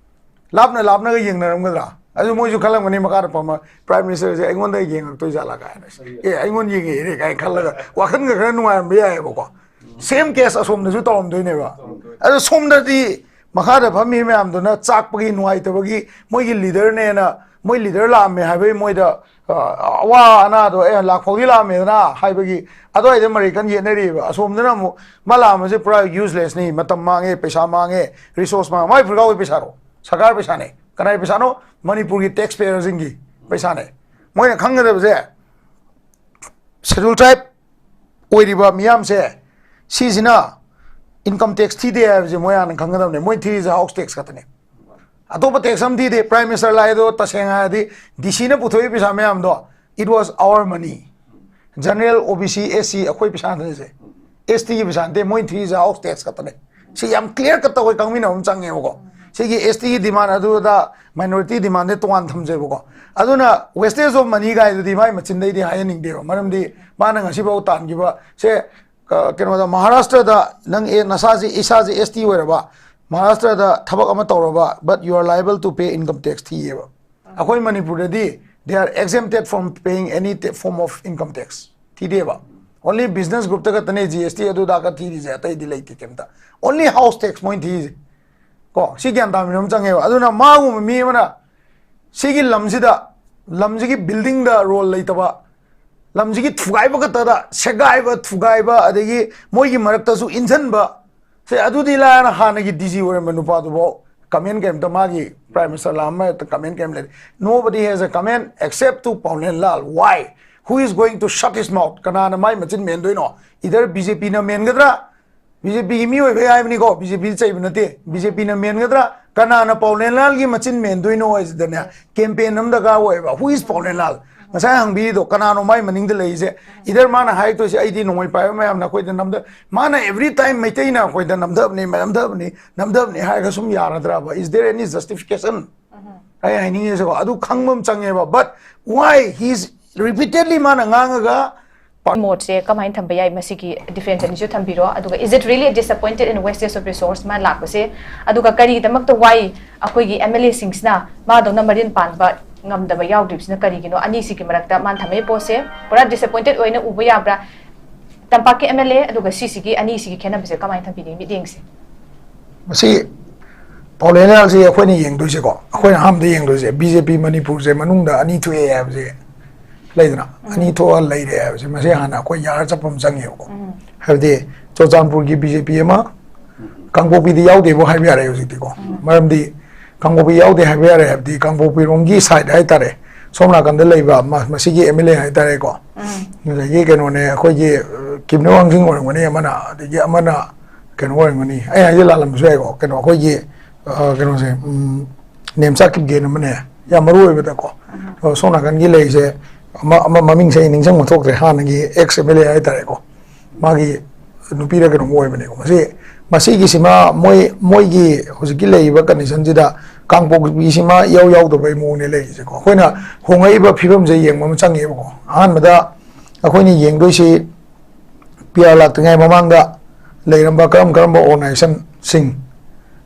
ꯂꯥꯞꯅ ꯂꯥꯞꯅꯒ ꯌꯦꯡꯅꯔꯝꯒꯗ꯭ꯔꯥ? ꯑꯗꯨ ꯃꯣꯏꯁꯨ ꯈꯜꯂꯝꯒꯅꯤ, ꯃꯈꯥꯗ ꯐꯝꯃ Prime Ministerꯁꯦ ꯑꯩꯉꯣꯟꯗ ꯌꯦꯡꯉꯛꯇꯣꯏ ꯖꯥꯠꯂꯥ ꯀꯥꯏꯅ꯫ "ꯑꯦ, ꯑꯩꯉꯣꯟꯗ ꯌꯦꯡꯉꯛꯏꯔꯦ" ꯀꯥꯏꯅ ꯈꯜꯂꯒ ꯋꯥꯈꯜꯒ ꯈꯔ ꯅꯨꯡꯉꯥꯏꯔꯝꯕ ꯌꯥꯏꯑꯕꯀꯣ꯫ Same case ꯑꯁꯣꯝꯗꯁꯨ ꯇꯧꯔꯝꯗꯣꯏꯅꯦꯕ꯫ ꯑꯗꯣ ꯁꯣꯝꯗꯗꯤ ꯃꯈꯥꯗ ꯐꯝꯃꯤ ꯃꯌꯥꯝꯗꯨꯅ ꯆꯥꯛꯄꯒꯤ, ꯅꯨꯡꯉꯥꯏꯇꯕꯒꯤ, ꯃꯣꯏꯒꯤ leaderꯅꯦꯅ, ꯃꯣꯏ leader ꯂꯥꯛꯑꯝꯃꯦ ꯍꯥꯏꯕꯒꯤ ꯃꯣꯏꯗ ꯑ, ꯑꯋꯥ ꯑꯅꯥꯗꯣ ꯑꯦ ꯂꯥꯛ ꯐꯥꯎꯗꯤ ꯂꯥꯛꯑꯝꯃꯦꯗꯅ ꯍꯥꯏꯕꯒꯤ ꯑꯗꯨꯋꯥꯏꯗ ꯃꯔꯩ ꯀꯟꯅ ꯌꯦꯠꯅꯔꯤꯕ꯫ ꯑꯁꯣꯝꯗꯅ ꯑꯃꯨꯛ ꯃꯥ ꯂꯥꯛꯑꯝꯕꯁꯦ ꯄꯨꯔꯥ uselessꯅꯤ, ꯃꯇꯝ ꯃꯥꯡꯉꯦ, ꯄꯩꯁꯥ ꯃꯥꯡꯉꯦ, resource ꯃꯥꯡꯉꯦ꯫ ꯃꯥꯏ ꯐꯨꯔꯒꯥꯎꯒꯤ ꯄꯩꯁꯥꯔꯣ? ꯁꯔꯀꯥꯔ ꯄꯩꯁꯥꯅꯦ꯫ ꯀꯅꯥꯏ ꯄꯩꯁꯥꯅꯣ? ꯃꯅꯤꯄꯨꯔꯒꯤ tax payerꯁꯤꯡꯒꯤ ꯄꯩꯁꯥꯅꯦ꯫ ꯃꯣꯏꯅ ꯈꯪꯒꯗꯕꯁꯦ, schedule tribe ꯑꯣꯏꯔꯤꯕ ꯃꯤꯌꯥꯝꯁꯦ, ꯁꯤꯁꯤꯅ income tax ꯊꯤꯗꯦ ꯍꯥꯏꯕꯁꯦ ꯃꯣꯏ ꯍꯥꯟꯅ ꯈꯪꯒꯗꯕꯅꯦ꯫ ꯃꯣꯏ ꯊꯤꯔꯤꯁꯦ house tax ꯈꯛꯇꯅꯦ꯫ ꯑꯇꯣꯞꯄ tax ꯑꯃ ꯊꯤꯗꯦ꯫ Prime Minister ꯂꯥꯛꯏꯗꯣ ꯇꯁꯦꯡꯅ ꯍꯥꯏꯔꯗꯤ D Cꯅ ꯄꯨꯊꯣꯛꯏ ꯄꯩꯁꯥ ꯃꯌꯥꯝꯗꯣ, it was our money꯫ General, O B C, S C ꯑꯩꯈꯣꯏ ꯄꯩꯁꯥ ꯅꯠꯇꯦ꯫ S Tꯒꯤ ꯄꯩꯁꯥ ꯅꯠꯇꯦ꯫ ꯃꯣꯏ ꯊꯤꯔꯤꯁꯦ house tax ꯈꯛꯇꯅꯦ꯫ ꯁꯤ ꯌꯥꯝ clear cut ꯑꯩꯈꯣꯏ ꯈꯪꯃꯤꯟꯅꯕ ꯑꯃ ꯆꯪꯉꯦꯕꯀꯣ꯫ ꯁꯤꯒꯤ S Tꯒꯤ demand ꯑꯗꯨꯗ minority demandꯁꯦ ꯇꯣꯉꯥꯟ ꯊꯝꯖꯩꯕꯀꯣ꯫ ꯑꯗꯨꯅ wastage of money ꯒꯥꯏꯗꯨꯗꯤ ꯃꯥꯏ ꯃꯆꯤꯟꯗꯩꯗꯤ ꯍꯥꯏꯍꯟꯅꯤꯡꯗꯦꯕ꯫ ꯃꯔꯝꯗꯤ ꯃꯥꯅ ꯉꯁꯤꯐꯥꯎ ꯇꯥꯟꯈꯤꯕ ꯁꯦ, ꯑ, ꯀꯩꯅꯣꯗ, ꯃꯍꯥꯔꯥꯁꯇ꯭ꯔꯗ ꯅꯪ ꯑꯦ, ꯅꯁꯥꯁꯦ, ꯏꯁꯥꯁꯦ S T ꯑꯣꯏꯔꯕ, ꯃꯍꯥꯔꯥꯁꯇ꯭ꯔꯗ ꯊꯕꯛ ꯑꯃ ꯇꯧꯔꯕ, but you are liable to pay income tax ꯊꯤꯌꯦꯕ꯫ ꯑꯩꯈꯣꯏ ꯃꯅꯤꯄꯨꯔꯗꯗꯤ they are exempted from paying any ta-, form of income tax꯫ ꯊꯤꯗꯦꯕ꯫ Only business groupꯇ ꯈꯛꯇꯅꯦ G S T ꯑꯗꯨꯗꯥꯒ ꯊꯤꯔꯤꯁꯦ, ꯑꯇꯩꯗꯤ ꯂꯩꯇꯦ ꯀꯩꯝꯇ꯫ Only house tax ꯃꯣꯏꯅ ꯊꯤꯔꯤꯁꯦ꯫ ꯀꯣ, ꯁꯤ ꯒ꯭ꯌꯥꯟ ꯇꯥꯃꯤꯟꯅꯕ ꯑꯃ ꯆꯪꯉꯦꯕ꯫ ꯑꯗꯨꯅ ꯃꯥꯒꯨꯝꯕ ꯃꯤ ꯑꯃꯅ ꯁꯤꯒꯤ ꯂꯝꯁꯤꯗ, ꯂꯝꯁꯤꯒꯤ buildingꯗ role ꯂꯩꯇꯕ, ꯂꯝꯁꯤꯒꯤ ꯊꯨꯒꯥꯏꯕ ꯈꯛꯇꯗ, ꯁꯦꯒꯥꯏꯕ, ꯊꯨꯒꯥꯏꯕ, ꯑꯗꯒꯤ ꯃꯣꯏꯒꯤ ꯃꯔꯛꯇꯁꯨ ꯏꯟꯁꯤꯟꯕ, ꯁꯦ, ꯑꯗꯨꯗꯤ ꯂꯥꯏꯔꯅ ꯍꯥꯟꯅꯒꯤ D G ꯑꯣꯏꯔꯝꯕ ꯅꯨꯄꯥꯗꯨꯐꯥꯎ comment ꯀꯩꯝꯇ, ꯃꯥꯒꯤ Prime Minister ꯂꯥꯛꯑꯝꯕ ꯍꯦꯛꯇ comment ꯀꯩꯝ ꯂꯩꯇꯦ꯫ Nobody has a comment except to ꯄꯥꯎꯅꯦꯟ Lal. Why? Who is going to shut his mouth? ꯀꯅꯥꯅ ꯃꯥꯏ ꯃꯆꯤꯟ ꯃꯦꯟꯗꯣꯏꯅꯣ? Either BJPꯅ ꯃꯦꯟꯒꯗ꯭ꯔꯥ? BJPꯒꯤ ꯃꯤ ꯑꯣꯏꯕꯩ ꯍꯥꯏꯕꯅꯤꯀꯣ, BJP ꯆꯩꯕ ꯅꯠꯇꯦ꯫ BJPꯅ ꯃꯦꯟꯒꯗ꯭ꯔꯥ? ꯀꯅꯥꯅ ꯄꯥꯎꯅꯦꯟ ꯂꯥꯜꯒꯤ ꯃꯆꯤꯟ ꯃꯦꯟꯗꯣꯏꯅꯣ ꯍꯥꯏꯁꯤꯗꯅꯦ, campaign ꯑꯃ ꯗꯔꯀꯥꯔ ꯑꯣꯏꯌꯦꯕ꯫ Who is ꯄꯥꯎꯅꯦꯟ ꯂꯥꯜ? ꯉꯁꯥꯏ ꯍꯪꯕꯤꯔꯤꯗꯣ, ꯀꯅꯥꯅꯣ ꯃꯥꯏ ꯃꯅꯤꯡꯗ ꯂꯩꯔꯤꯁꯦ? Either ꯃꯥꯅ ꯍꯥꯏꯔꯛꯇꯣꯏꯁꯦ, "ꯑꯩꯗꯤ ꯅꯣꯡꯃꯩ ꯄꯥꯏꯕ ꯃꯌꯥꯝꯅ ꯑꯩꯈꯣꯏꯗ ꯅꯝꯗ-," ꯃꯥꯅ every time ꯃꯩꯇꯩꯅ ꯑꯩꯈꯣꯏꯗ ꯅꯝꯗꯕꯅꯤ, ꯅꯝꯗꯕꯅꯤ, ꯅꯝꯗꯕꯅꯤ ꯍꯥꯏꯔꯒ ꯁꯨꯝ ꯌꯥꯔꯗ꯭ꯔꯕ? Is there any justification? ꯑꯩ ꯍꯥꯏꯅꯤꯡꯉꯤꯁꯦꯀꯣ, ꯑꯗꯨ ꯈꯪꯕ ꯑꯃ ꯆꯪꯉꯦꯕ꯫ But why he is repeatedly ꯃꯥꯅ ꯉꯥꯡꯉꯒ ꯄꯥ- ꯃꯣꯠꯁꯦ ꯀꯃꯥꯏꯅ ꯊꯝꯕ ꯌꯥꯏ? ꯃꯁꯤꯒꯤ difference ꯑꯅꯤꯁꯨ ꯊꯝꯕꯤꯔꯣ꯫ ꯑꯗꯨꯒ is it really a disappointed and wastage of resource ꯃꯥ ꯂꯥꯛꯄꯁꯦ? ꯑꯗꯨꯒ ꯀꯔꯤꯒꯤꯗꯃꯛꯇ why ꯑꯩꯈꯣꯏꯒꯤ MLAꯁꯤꯡꯁꯤꯅ ꯃꯥꯗꯧꯅ ꯃꯔꯤꯟ ꯄꯥꯟꯕ ꯉꯝꯗꯕ ꯌꯥꯎꯗ꯭ꯔꯤꯕꯁꯤꯅ ꯀꯔꯤꯒꯤꯅꯣ? ꯑꯅꯤꯁꯤꯒꯤ ꯃꯔꯛꯇ ꯃꯥꯅ ꯊꯝꯃꯛꯏ ꯄꯣꯠꯁꯦ ꯄꯨꯔꯥ disappointed ꯑꯣꯏꯅ ꯎꯕ ꯌꯥꯕ꯭ꯔꯥ? ꯇꯝꯄꯥꯛꯀꯤ MLA ꯑꯗꯨꯒ ꯁꯤꯁꯤꯒꯤ ꯑꯅꯤꯁꯤꯒꯤ ꯈꯦꯠꯅꯕꯁꯦ ꯀꯃꯥꯏꯅ ꯊꯝꯕꯤꯅꯤꯡꯉꯤ ꯃꯤꯠꯌꯦꯡꯁꯦ? ꯃꯁꯤ ꯄꯥꯎꯅꯦꯟ ꯂꯥꯜꯁꯤ ꯑꯩꯈꯣꯏꯅ ꯌꯦꯡꯗꯣꯏꯁꯦꯀꯣ, ꯑꯩꯈꯣꯏꯅ ꯑꯍꯥꯟꯕꯗ ꯌꯦꯡꯗꯣꯏꯁꯦ BJP ꯃꯅꯤꯄꯨꯔꯁꯦ ꯃꯅꯨꯡꯗ ꯑꯅꯤ ꯊꯣꯛꯑꯦ ꯍꯥꯏꯕꯁꯦ꯫ ꯂꯩꯗꯅ, ꯑꯅꯤ ꯊꯣꯛꯑ ꯂꯩꯔꯦ ꯍꯥꯏꯕꯁꯦ, ꯃꯁꯤ ꯍꯥꯟꯅ ꯑꯩꯈꯣꯏ ꯌꯥꯔ ꯆꯠꯄ ꯑꯃ ꯆꯪꯉꯦꯕꯀꯣ꯫ ꯍꯥꯏꯕꯗꯤ ꯆꯨꯔꯆꯥꯟꯄꯨꯔꯒꯤ ꯕꯤ ꯖꯦ ꯄꯤ ꯑꯃ, ꯀꯥꯡꯄꯣꯛꯄꯤꯗꯤ ꯌꯥꯎꯗꯦꯕꯨ ꯍꯥꯏꯕ ꯌꯥꯔꯦ ꯍꯧꯖꯤꯛꯇꯤꯀꯣ꯫ ꯃꯔꯝꯗꯤ ꯀꯥꯡꯄꯣꯛꯄꯤ ꯌꯥꯎꯗꯦ ꯍꯥꯏꯕ ꯌꯥꯔꯦ ꯍꯥꯏꯕꯗꯤ ꯀꯥꯡꯄꯣꯛꯄꯤꯔꯣꯝꯒꯤ ꯁꯥꯏꯠ ꯍꯥꯏꯇꯥꯔꯦ, ꯁꯣꯝ ꯅꯥꯀꯟꯗ ꯂꯩꯕ ꯃ-, ꯃꯁꯤꯒꯤ ꯑꯦꯝ ꯑꯦꯜ ꯑꯦ ꯍꯥꯏꯇꯥꯔꯦꯀꯣ꯫ ꯉꯁꯥꯏꯒꯤ ꯀꯩꯅꯣꯅꯦ, ꯑꯩꯈꯣꯏꯒꯤ, ꯑ, ꯀꯤꯝꯅꯤꯌꯣ ꯋꯥꯡꯖꯤꯡ ꯑꯣꯏꯔꯝꯒꯅꯤ ꯑꯃꯅ, ꯑꯗꯒꯤ ꯑꯃꯅ ꯀꯩꯅꯣ ꯑꯣꯏꯔꯝꯒꯅꯤ, ꯑꯩ ꯍꯥꯏꯁꯦ ꯂꯥꯜꯂꯝꯕꯁꯨ ꯌꯥꯏꯀꯣ, ꯀꯩꯅꯣ ꯑꯩꯈꯣꯏꯒꯤ, ꯑ, ꯀꯩꯅꯣꯁꯦ, ꯎꯝ, ꯅꯦꯝꯆꯥ ꯀꯤꯞꯒꯦꯟ ꯑꯃꯅꯦ, ꯌꯥꯝ ꯃꯔꯨ ꯑꯣꯏꯕꯗꯀꯣ꯫ ꯑ, ꯁꯣꯝ ꯅꯥꯀꯟꯒꯤ ꯂꯩꯁꯦ, ꯑꯃ, ꯑꯃ ꯃꯃꯤꯡꯁꯦ ꯑꯩ ꯅꯤꯡꯁꯤꯡꯕ ꯊꯣꯛꯇ꯭ꯔꯦ, ꯍꯥꯟꯅꯒꯤ ꯑꯦꯛꯁ ꯑꯦꯝ ꯑꯦꯜ ꯑꯦ ꯍꯥꯏꯇꯥꯔꯦꯀꯣ, ꯃꯥꯒꯤ ꯅꯨꯄꯤꯔ ꯀꯩꯅꯣꯝ ꯑꯣꯏꯕꯅꯦꯀꯣ꯫ ꯃꯁꯤ, ꯃꯁꯤꯒꯤꯁꯤꯃ ꯃꯣꯏ, ꯃꯣꯏꯒꯤ ꯍꯧꯖꯤꯛꯀꯤ ꯂꯩꯔꯤꯕ ꯀꯟꯗꯤꯁꯟꯁꯤꯗ ꯀꯥꯡꯄꯣꯛꯄꯤꯁꯤꯃ ꯏꯌꯥꯎ ꯌꯥꯎꯗꯕꯩ ꯃꯑꯣꯡꯅꯦ ꯂꯩꯔꯤꯁꯦꯀꯣ꯫ ꯑꯩꯈꯣꯏꯅ ꯍꯣꯡꯉꯛꯏꯕ ꯐꯤꯕꯝꯁꯦ ꯌꯦꯡꯕ ꯑꯃ ꯆꯪꯉꯦꯕꯀꯣ꯫ ꯑꯍꯥꯟꯕꯗ ꯑꯩꯈꯣꯏꯅ ꯌꯦꯡꯗꯣꯏꯁꯤ ꯄꯤ ꯑꯥꯔ ꯂꯥꯛꯇ꯭ꯔꯤꯉꯩ ꯃꯃꯥꯡꯗ ꯂꯩꯔꯝꯕ ꯀꯔꯝ ꯀꯔꯝꯕ ꯑꯣꯔꯒꯅꯥꯏꯖꯦꯁꯟꯁꯤꯡ,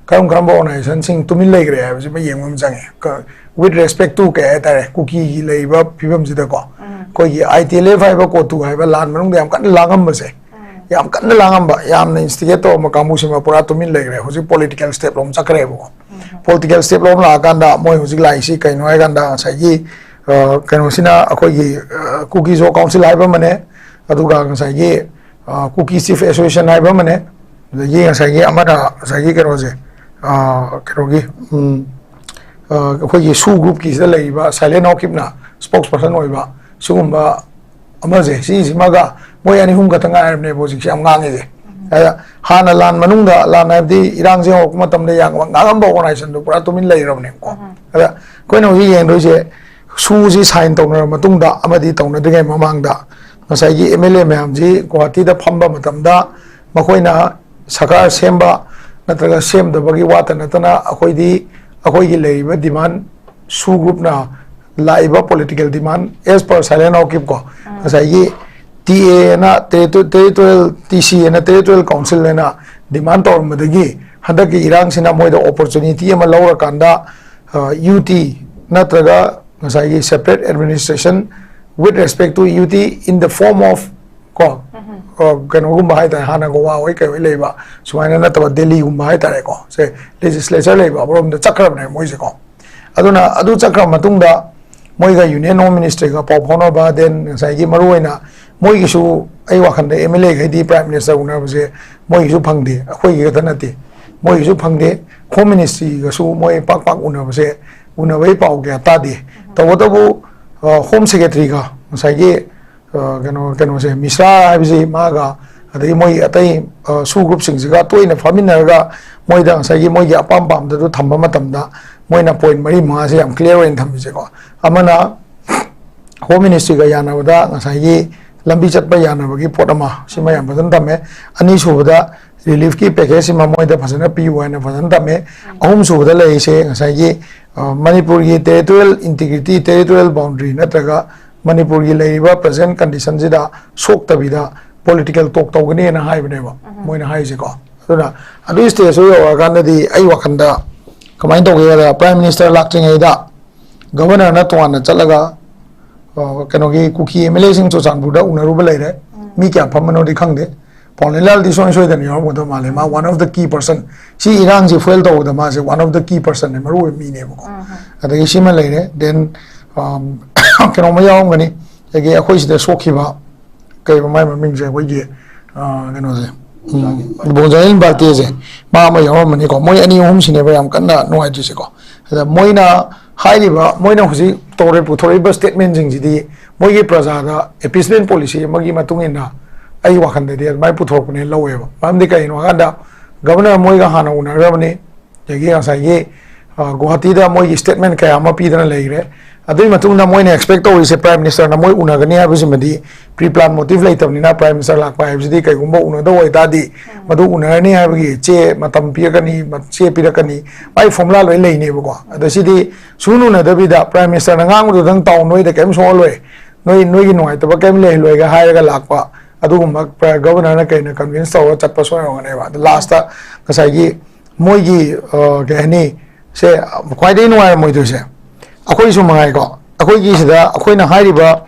ꯀꯔꯝ ꯀꯔꯝꯕ ꯑꯣꯔꯒꯅꯥꯏꯖꯦꯁꯟꯁꯤꯡ ꯇꯨꯃꯤꯟ ꯂꯩꯈ꯭ꯔꯦ ꯍꯥꯏꯕꯁꯤꯃ ꯌꯦꯡꯕ ꯑꯃ ꯆꯪꯉꯦ꯫ ꯀ-, with respect to ꯀꯩ ꯍꯥꯏꯇꯥꯔꯦ, ꯀꯨꯀꯤꯒꯤ ꯂꯩꯔꯤꯕ ꯐꯤꯕꯝꯁꯤꯗꯀꯣ, ꯑꯩꯈꯣꯏꯒꯤ ꯑꯥꯏ ꯇꯤ ꯑꯦꯜ ꯑꯦꯐ ꯍꯥꯏꯕ ꯀꯣꯇꯨ ꯍꯥꯏꯕ ꯂꯥꯟ ꯃꯅꯨꯡꯗ ꯌꯥꯝ ꯀꯟꯅ ꯂꯥꯡꯉꯝꯕꯁꯦ, ꯌꯥꯝ ꯀꯟꯅ ꯂꯥꯡꯉꯝꯕ, ꯌꯥꯝꯅ ꯏꯟꯁꯇꯤꯒꯦꯠ ꯇꯧꯔꯝꯕ ꯀꯥꯡꯕꯨꯁꯤꯃ ꯄꯨꯔꯥ ꯇꯨꯃꯤꯟ ꯂꯩꯈ꯭ꯔꯦ꯫ ꯍꯧꯖꯤꯛ ꯄꯣꯂꯤꯇꯤꯀꯦꯜ ꯁ꯭ꯇꯦꯞ ꯂꯣꯝ ꯆꯠꯈ꯭ꯔꯦꯕꯀꯣ꯫ ꯄꯣꯂꯤꯇꯤꯀꯦꯜ ꯁ꯭ꯇꯦꯞ ꯂꯣꯝ ꯂꯥꯛꯑꯀꯥꯟꯗ ꯃꯣꯏ ꯍꯧꯖꯤꯛ ꯂꯥꯛꯏꯁꯤ ꯀꯩꯅꯣ ꯍꯥꯏꯀꯥꯟꯗ ꯉꯁꯥꯏꯒꯤ, ꯑ, ꯀꯩꯅꯣꯁꯤꯅ ꯑꯩꯈꯣꯏꯒꯤ, ꯑ, ꯀꯨꯀꯤ ꯖꯣ ꯀꯥꯎꯟꯁꯤꯜ ꯍꯥꯏꯕ ꯑꯃꯅꯦ, ꯑꯗꯨꯒ ꯉꯁꯥꯏꯒꯤ, ꯑ, ꯀꯨꯀꯤ ꯆꯤꯐ ꯑꯦꯁꯣꯁꯤꯌꯦꯁꯟ ꯍꯥꯏꯕ ꯑꯃꯅꯦ, ꯑꯗꯒꯤ ꯉꯁꯥꯏꯒꯤ ꯑꯃꯅ ꯉꯁꯥꯏꯒꯤ ꯀꯩꯅꯣꯁꯦ, ꯑ, ꯀꯩꯅꯣꯒꯤ, ꯎꯝ, ꯑ, ꯑꯩꯈꯣꯏꯒꯤ ꯁꯨ ꯒ꯭ꯔꯨꯞꯀꯤꯁꯤꯗ ꯂꯩꯔꯤꯕ ꯁꯥꯏꯂꯦꯟ ꯍꯥꯎꯀꯤꯞꯅ ꯁ꯭ꯄꯣꯛꯁ ꯄꯔꯁꯟ ꯑꯣꯏꯕ ꯁꯤꯒꯨꯝꯕ ꯑꯃꯁꯦ, ꯁꯤꯁꯤꯃꯒ ꯃꯣꯏ ꯑꯅꯤ ꯑꯍꯨꯝ ꯈꯛꯇ ꯉꯥꯏꯔꯕꯅꯦꯕ ꯍꯧꯖꯤꯛꯁꯦ ꯌꯥꯝ ꯉꯥꯡꯉꯤꯁꯦ꯫ ꯑꯗ ꯍꯥꯟꯅ ꯂꯥꯟ ꯃꯅꯨꯡꯗ, ꯂꯥꯟ ꯍꯥꯏꯕꯗꯤ ꯏꯔꯥꯡꯁꯦ ꯍꯧꯔꯛꯄ ꯃꯇꯝꯗ ꯌꯥꯝ ꯉꯥꯡꯉꯝꯕ ꯑꯣꯔꯒꯅꯥꯏꯖꯦꯁꯟꯗꯣ ꯄꯨꯔꯥ ꯇꯨꯃꯤꯟ ꯂꯩꯔꯕꯅꯦꯕꯀꯣ꯫ ꯑꯗ ꯑꯩꯈꯣꯏꯅ ꯍꯧꯖꯤꯛ ꯌꯦꯡꯗꯣꯏꯁꯦ, ꯁꯨꯁꯤ ꯁꯥꯏꯟ ꯇꯧꯅꯔꯕ ꯃꯇꯨꯡꯗ ꯑꯃꯗꯤ ꯇꯧꯅꯗ꯭ꯔꯤꯉꯩ ꯃꯃꯥꯡꯗ ꯉꯁꯥꯏꯒꯤ ꯑꯦꯝ ꯑꯦꯜ ꯑꯦ ꯃꯌꯥꯝꯁꯤ ꯒꯨꯋꯥꯍꯥꯇꯤꯗ ꯐꯝꯕ ꯃꯇꯝꯗ ꯃꯈꯣꯏꯅ ꯁꯔꯀꯥꯔ ꯁꯦꯝꯕ ꯅꯠꯇ꯭ꯔꯒ ꯁꯦꯝꯗꯕꯒꯤ ꯋꯥꯇ ꯅꯠꯇꯅ ꯑꯩꯈꯣꯏꯗꯤ ꯑꯩꯈꯣꯏꯒꯤ ꯂꯩꯔꯤꯕ ꯗꯤꯃꯥꯟ, ꯁꯨ ꯒ꯭ꯔꯨꯞꯅ ꯂꯥꯛꯏꯕ ꯄꯣꯂꯤꯇꯤꯀꯦꯜ ꯗꯤꯃꯥꯟ ꯑꯦꯁ ꯄꯔ ꯁꯥꯏꯂꯦꯟ ꯍꯥꯎꯀꯤꯞ ꯀꯣ, ꯉꯁꯥꯏꯒꯤ ꯇꯤ ꯑꯦ ꯑꯅ ꯇꯦꯔꯤꯇꯣ-, ꯇꯦꯔꯤꯇꯣꯔꯤꯌꯦꯜ, ꯇꯤ ꯁꯤ ꯑꯅ ꯇꯦꯔꯤꯇꯣꯔꯤꯌꯦꯜ ꯀꯥꯎꯟꯁꯤꯜ ꯍꯥꯏꯅ ꯗꯤꯃꯥꯟ ꯇꯧꯔꯝꯕꯗꯒꯤ ꯍꯟꯗꯛꯀꯤ ꯏꯔꯥꯡꯁꯤꯅ ꯃꯣꯏꯗ ꯑꯣꯄꯣꯔꯆꯨꯅꯤꯇꯤ ꯑꯃ ꯂꯧꯔꯀꯥꯟꯗ, ꯑ, ꯌꯨ ꯇꯤ ꯅꯠꯇ꯭ꯔꯒ ꯉꯁꯥꯏꯒꯤ separate administration with respect to U T in the form of ꯀꯣ, ꯑ, ꯀꯩꯅꯣꯒꯨꯝꯕ ꯍꯥꯏꯇꯥꯔꯦ, ꯍꯥꯟꯅ ꯒꯣꯋꯥ ꯍꯣꯏ ꯀꯩ ꯍꯣꯏ ꯂꯩꯕ ꯁꯨꯃꯥꯏꯅ ꯅꯠꯇꯕ ꯗꯦꯜꯂꯤꯒꯨꯝꯕ ꯍꯥꯏꯇꯥꯔꯦꯀꯣ, ꯁꯦ ꯂꯦꯖꯤꯁꯂꯦꯆꯔ ꯂꯩꯕ ꯑꯃꯔꯣꯝꯗ ꯆꯠꯈ꯭ꯔꯕꯅꯦ ꯃꯣꯏꯁꯦꯀꯣ꯫ ꯑꯗꯨꯅ ꯑꯗꯨ ꯆꯠꯈ꯭ꯔ ꯃꯇꯨꯡꯗ ꯃꯣꯏꯒ Union Home Ministryꯒ ꯄꯥꯎ ꯐꯥꯎꯅꯕ, then ꯉꯁꯥꯏꯒꯤ ꯃꯔꯨꯑꯣꯏꯅ ꯃꯣꯏꯒꯤꯁꯨ, ꯑꯩ ꯋꯥꯈꯜꯗ MLAꯈꯩꯗꯤ Prime Minister ꯎꯅꯕꯁꯦ ꯃꯣꯏꯒꯤꯁꯨ ꯐꯪꯗꯦ, ꯑꯩꯈꯣꯏꯒꯤ ꯈꯛꯇ ꯅꯠꯇꯦ, ꯃꯣꯏꯒꯤꯁꯨ ꯐꯪꯗꯦ꯫ Home Ministryꯒꯁꯨ ꯃꯣꯏ ꯄꯥꯛ ꯄꯥꯛ ꯎꯅꯕꯁꯦ, ꯎꯅꯕꯒꯤ ꯄꯥꯎ ꯀꯌꯥ ꯇꯥꯗꯦ꯫ ꯇꯧꯕꯇꯕꯨ ꯑ, Home Secretaryꯒ ꯉꯁꯥꯏꯒꯤ ꯑ, ꯀꯩꯅꯣ, ꯀꯩꯅꯣꯁꯦ, ꯃꯤꯁ꯭ꯔꯥ ꯍꯥꯏꯕꯁꯤ ꯃꯥꯒ, ꯑꯗꯒꯤ ꯃꯣꯏ ꯑꯇꯩ ꯑ, SoO groupꯁꯤꯡꯁꯤꯒ ꯇꯣꯏꯅ ꯐꯝꯃꯤꯟꯅꯔꯒ ꯃꯣꯏꯗ ꯉꯁꯥꯏꯒꯤ ꯃꯣꯏꯒꯤ ꯑꯄꯥꯝ ꯄꯥꯝꯗꯗꯨ ꯊꯝꯕ ꯃꯇꯝꯗ ꯃꯣꯏꯅ point ꯃꯔꯤ ꯃꯉꯥꯁꯦ ꯌꯥꯝ clear ꯑꯣꯏꯅ ꯊꯝꯃꯤꯁꯦꯀꯣ꯫ ꯑꯃꯅ Home Ministryꯒ ꯌꯥꯅꯕꯗ ꯉꯁꯥꯏꯒꯤ ꯂꯝꯕꯤ ꯆꯠꯄ ꯌꯥꯅꯕꯒꯤ ꯄꯣꯠ ꯑꯃ, ꯁꯤꯃ ꯌꯥꯝ ꯐꯖꯅ ꯊꯝꯃꯦ꯫ ꯑꯅꯤꯁꯨꯕꯗ reliefꯀꯤ packageꯁꯤꯃ ꯃꯣꯏꯗ ꯐꯖꯅ ꯄꯤꯌꯨ ꯍꯥꯏꯅ ꯐꯖꯅ ꯊꯝꯃꯦ꯫ ꯑꯍꯨꯝꯁꯨꯕꯗ ꯂꯩꯔꯤꯁꯦ ꯉꯁꯥꯏꯒꯤ ꯑ, ꯃꯅꯤꯄꯨꯔꯒꯤ territorial integrity, territorial boundary ꯅꯠꯇ꯭ꯔꯒ ꯃꯅꯤꯄꯨꯔꯒꯤ ꯂꯩꯔꯤꯕ present conditionꯁꯤꯗ ꯁꯣꯛꯇꯕꯤꯗ political talk ꯇꯧꯒꯅꯤꯅ ꯍꯥꯏꯕꯅꯦꯕ ꯃꯣꯏꯅ ꯍꯥꯏꯔꯤꯁꯦꯀꯣ꯫ ꯑꯗꯨꯅ ꯑꯗꯨꯒꯤ stageꯇꯨ ꯌꯧꯔꯛꯑꯀꯥꯟꯗꯗꯤ ꯑꯩ ꯋꯥꯈꯜꯗ ꯀꯃꯥꯏꯅ ꯇꯧꯒꯦ ꯍꯥꯏꯗ, Prime Minister ꯂꯥꯛꯇ꯭ꯔꯤꯉꯩꯗ Governorꯅ ꯇꯣꯉꯥꯟꯅ ꯆꯠꯂꯒ, ꯑ, ꯀꯩꯅꯣꯒꯤ ꯀꯨꯀꯤ MLAꯁꯤꯡ ꯆꯨꯔꯆꯥꯟꯄꯨꯔꯗ ꯎꯅꯔꯨꯕ ꯂꯩꯔꯦ꯫ ꯃꯤ ꯀꯌꯥ ꯐꯝꯕꯅꯣꯗꯤ ꯈꯪꯗꯦ꯫ ꯄꯥꯎꯅꯦꯂꯥꯜꯗꯤ ꯁꯨꯡꯁꯣꯏ ꯁꯣꯏꯗꯅ ꯌꯥꯎꯔꯝꯒꯗꯕ ꯃꯥꯜꯂꯦ꯫ ꯃꯥ one of the key person꯫ ꯁꯤ ꯏꯔꯥꯡꯁꯤ fuel ꯇꯧꯕꯗ ꯃꯥꯁꯦ one of the key personꯅꯦ, ꯃꯔꯨ ꯑꯣꯏꯕ ꯃꯤꯅꯦꯕꯀꯣ꯫ ꯑꯗꯒꯤ ꯁꯤꯃ ꯂꯩꯔꯦ꯫ Then, um, ꯀꯩꯅꯣꯝꯃ ꯌꯥꯎꯔꯝꯒꯅꯤ꯫ ꯑꯗꯒꯤ ꯑꯩꯈꯣꯏ ꯁꯤꯗ ꯁꯣꯛꯈꯤꯕ, ꯀꯩꯕ ꯃꯥꯏ ꯃꯃꯤꯡꯁꯦ, ꯑꯩꯈꯣꯏꯒꯤ, ꯑ, ꯀꯩꯅꯣꯁꯦ, ꯎꯝ, ꯕꯣꯟꯖꯥꯏꯟ ꯕꯥꯜꯇꯦꯁꯦ, ꯃꯥ ꯑꯃ ꯌꯥꯎꯔꯝꯃꯅꯤꯀꯣ꯫ ꯃꯣꯏ ꯑꯅꯤ ꯑꯍꯨꯝꯁꯤꯅꯦꯕ ꯌꯥꯝ ꯀꯟꯅ ꯅꯨꯡꯉꯥꯏꯇ꯭ꯔꯤꯁꯦꯀꯣ꯫ ꯑꯗ ꯃꯣꯏꯅ ꯍꯥꯏꯔꯤꯕ, ꯃꯣꯏꯅ ꯍꯧꯖꯤꯛ ꯇꯧꯔꯦ, ꯄꯨꯊꯣꯔꯛꯏꯕ statementꯁꯤꯡꯁꯤꯗꯤ ꯃꯣꯏꯒꯤ ꯄ꯭ꯔꯖꯥꯗ appeasement policy ꯑꯃꯒꯤ ꯃꯇꯨꯡ ꯏꯟꯅ ꯑꯩ ꯋꯥꯈꯜꯗꯗꯤ ꯑꯗꯨꯃꯥꯏꯅ ꯄꯨꯊꯣꯔꯛꯄꯅꯦꯅ ꯂꯧꯋꯦꯕ꯫ ꯃꯔꯝꯗꯤ ꯀꯩꯒꯤꯅꯣ ꯍꯥꯏꯀꯥꯟꯗ, Governor ꯃꯣꯏꯒ ꯍꯥꯟꯅ ꯎꯅꯈ꯭ꯔꯕꯅꯤ, ꯑꯗꯒꯤ ꯉꯁꯥꯏꯒꯤ, ꯑ, ꯒꯨꯋꯥꯍꯥꯇꯤꯗ ꯃꯣꯏꯒꯤ statement ꯀꯌꯥ ꯑꯃ ꯄꯤꯗꯅ ꯂꯩꯈ꯭ꯔꯦ꯫ ꯑꯗꯨꯒꯤ ꯃꯇꯨꯡꯗ ꯃꯣꯏꯅ expect ꯇꯧꯔꯤꯁꯦ Prime Ministerꯅ ꯃꯣꯏ ꯎꯅꯒꯅꯤ ꯍꯥꯏꯕꯁꯤꯃꯗꯤ pre plan motive ꯂꯩꯇꯕꯅꯤꯅ, Prime Minister ꯂꯥꯛꯄ ꯍꯥꯏꯕꯁꯤꯗꯤ ꯀꯩꯒꯨꯝꯕ ꯎꯅꯗꯧ ꯑꯣꯏꯇꯥꯔꯗꯤ ꯃꯗꯨ ꯎꯅꯔꯅꯤ ꯍꯥꯏꯕꯒꯤ ꯆꯦ ꯃꯇꯝ ꯄꯤꯔꯛꯀꯅꯤ, ꯆꯦ ꯄꯤꯔꯛꯀꯅꯤ, ꯃꯥꯏ formula ꯂꯣꯏ ꯂꯩꯅꯦꯕꯀꯣ꯫ ꯑꯗ ꯁꯤꯗꯤ ꯁꯨꯡꯎ ꯎꯅꯗꯕꯤꯗ Prime Ministerꯅ ꯉꯥꯡꯕꯗꯨꯗꯪ ꯇꯥꯎ, ꯅꯣꯏꯗ ꯀꯔꯤꯝ ꯁꯣꯛꯍꯜꯂꯣꯏ, ꯅꯣꯏ, ꯅꯣꯏꯒꯤ ꯅꯨꯡꯉꯥꯏꯇꯕ ꯀꯔꯤꯝ ꯂꯩꯍꯜꯂꯣꯏꯒ ꯍꯥꯏꯔꯒ ꯂꯥꯛꯄ ꯑꯗꯨꯒꯨꯝꯕ Governorꯅ ꯀꯩꯅ convince ꯇꯧꯔꯒ ꯆꯠꯄ ꯁꯣꯏ ꯑꯣꯏꯔꯝꯒꯅꯦꯕ꯫ ꯑꯗ lastꯇ ꯉꯁꯥꯏꯒꯤ ꯃꯣꯏꯒꯤ, ꯑ, ꯀꯩ ꯍꯥꯏꯅꯤ, ꯁꯦ ꯈ꯭ꯋꯥꯏꯗꯒꯤ ꯅꯨꯡꯉꯥꯏꯔꯝꯃꯣꯏꯗꯣꯏꯁꯦ ꯑꯩꯈꯣꯏꯁꯨ ꯃꯉꯥꯏꯀꯣ꯫ ꯑꯩꯈꯣꯏꯒꯤ ꯁꯤꯗ ꯑꯩꯈꯣꯏꯅ ꯍꯥꯏꯔꯤꯕ,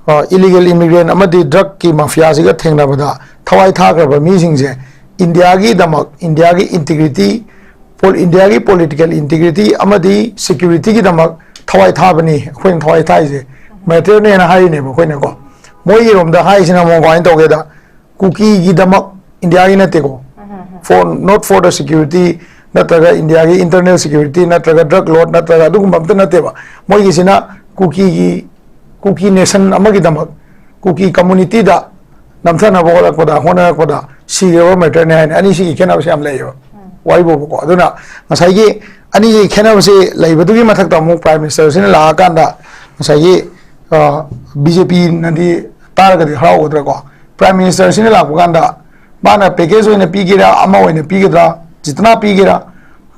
ꯑ, illegal immigrant ꯑꯃꯗꯤ drugꯀꯤ mafiaꯁꯤꯒ ꯊꯦꯡꯅꯕꯗ ꯊꯋꯥꯏ ꯊꯥꯈ꯭ꯔꯕ ꯃꯤꯁꯤꯡꯁꯦ ꯏꯟꯗꯤꯌꯥꯒꯤꯗꯃꯛ, ꯏꯟꯗꯤꯌꯥꯒꯤ integrity, ꯄꯣꯜ-, ꯏꯟꯗꯤꯌꯥꯒꯤ political integrity ꯑꯃꯗꯤ securityꯒꯤꯗꯃꯛ ꯊꯋꯥꯏ ꯊꯥꯕꯅꯤ, ꯑꯩꯈꯣꯏꯅ ꯊꯋꯥꯏ ꯊꯥꯏꯁꯦ ꯃꯦꯇꯔꯅꯦꯅ ꯍꯥꯏꯔꯤꯅꯦꯕ ꯑꯩꯈꯣꯏꯅꯀꯣ꯫ ꯃꯣꯏꯒꯤꯔꯣꯝꯗ ꯍꯥꯏꯁꯤꯅ ꯑꯃꯨꯛ ꯀꯃꯥꯏꯅ ꯇꯧꯒꯦꯗ, ꯀꯨꯀꯤꯒꯤꯗꯃꯛ, ꯏꯟꯗꯤꯌꯥꯒꯤ ꯅꯠꯇꯦꯀꯣ, for, not for the security, ꯅꯠꯇ꯭ꯔꯒ ꯏꯟꯗꯤꯌꯥꯒꯤ internal security, ꯅꯠꯇ꯭ꯔꯒ drug lord, ꯅꯠꯇ꯭ꯔꯒ ꯑꯗꯨꯒꯨꯝꯕ ꯑꯝꯇ ꯅꯠꯇꯦꯕ꯫ ꯃꯣꯏꯒꯤꯁꯤꯅ ꯀꯨꯀꯤꯒꯤ, ꯀꯨꯀꯤ ꯅꯦꯁꯟ ꯑꯃꯒꯤꯗꯃꯛ, ꯀꯨꯀꯤ ꯀꯝꯃꯨꯅꯤꯇꯤꯗ ꯅꯝꯊꯅꯕ ꯍꯣꯠꯂꯛꯄꯗ, ꯍꯣꯠꯅꯔꯛꯄꯗ ꯁꯤꯈ꯭ꯔꯕ ꯃꯦꯇꯔꯅꯦ ꯍꯥꯏꯅ꯫ ꯑꯅꯤꯁꯤꯒꯤ ꯈꯦꯠꯅꯕꯁꯦ ꯌꯥꯝ ꯂꯩꯌꯦꯕ꯫ ꯋꯥꯔꯤꯕꯣꯕꯀꯣ꯫ ꯑꯗꯨꯅ ꯉꯁꯥꯏꯒꯤ ꯑꯅꯤꯁꯤꯒꯤ ꯈꯦꯠꯅꯕꯁꯦ ꯂꯩꯕꯗꯨꯒꯤ ꯃꯊꯛꯇ ꯑꯃꯨꯛ ꯄ꯭ꯔꯥꯏꯝ ꯃꯤꯅꯤꯁꯇꯔꯁꯤꯅ ꯂꯥꯛꯑꯀꯥꯟꯗ ꯉꯁꯥꯏꯒꯤ, ꯑ, ꯕꯤ ꯖꯦ ꯄꯤꯅꯗꯤ ꯇꯥꯔꯒꯗꯤ ꯍꯔꯥꯎꯒꯗ꯭ꯔꯥꯀꯣ? ꯄ꯭ꯔꯥꯏꯝ ꯃꯤꯅꯤꯁꯇꯔꯁꯤꯅ ꯂꯥꯛꯄ ꯀꯥꯟꯗ ꯃꯥꯅ ꯄꯦꯀꯦꯖ ꯑꯣꯏꯅ ꯄꯤꯒꯦꯔꯥ, ꯑꯃ ꯑꯣꯏꯅ ꯄꯤꯒꯗ꯭ꯔꯥ, ꯖꯤꯇꯅꯥ ꯄꯤꯒꯦꯔꯥ,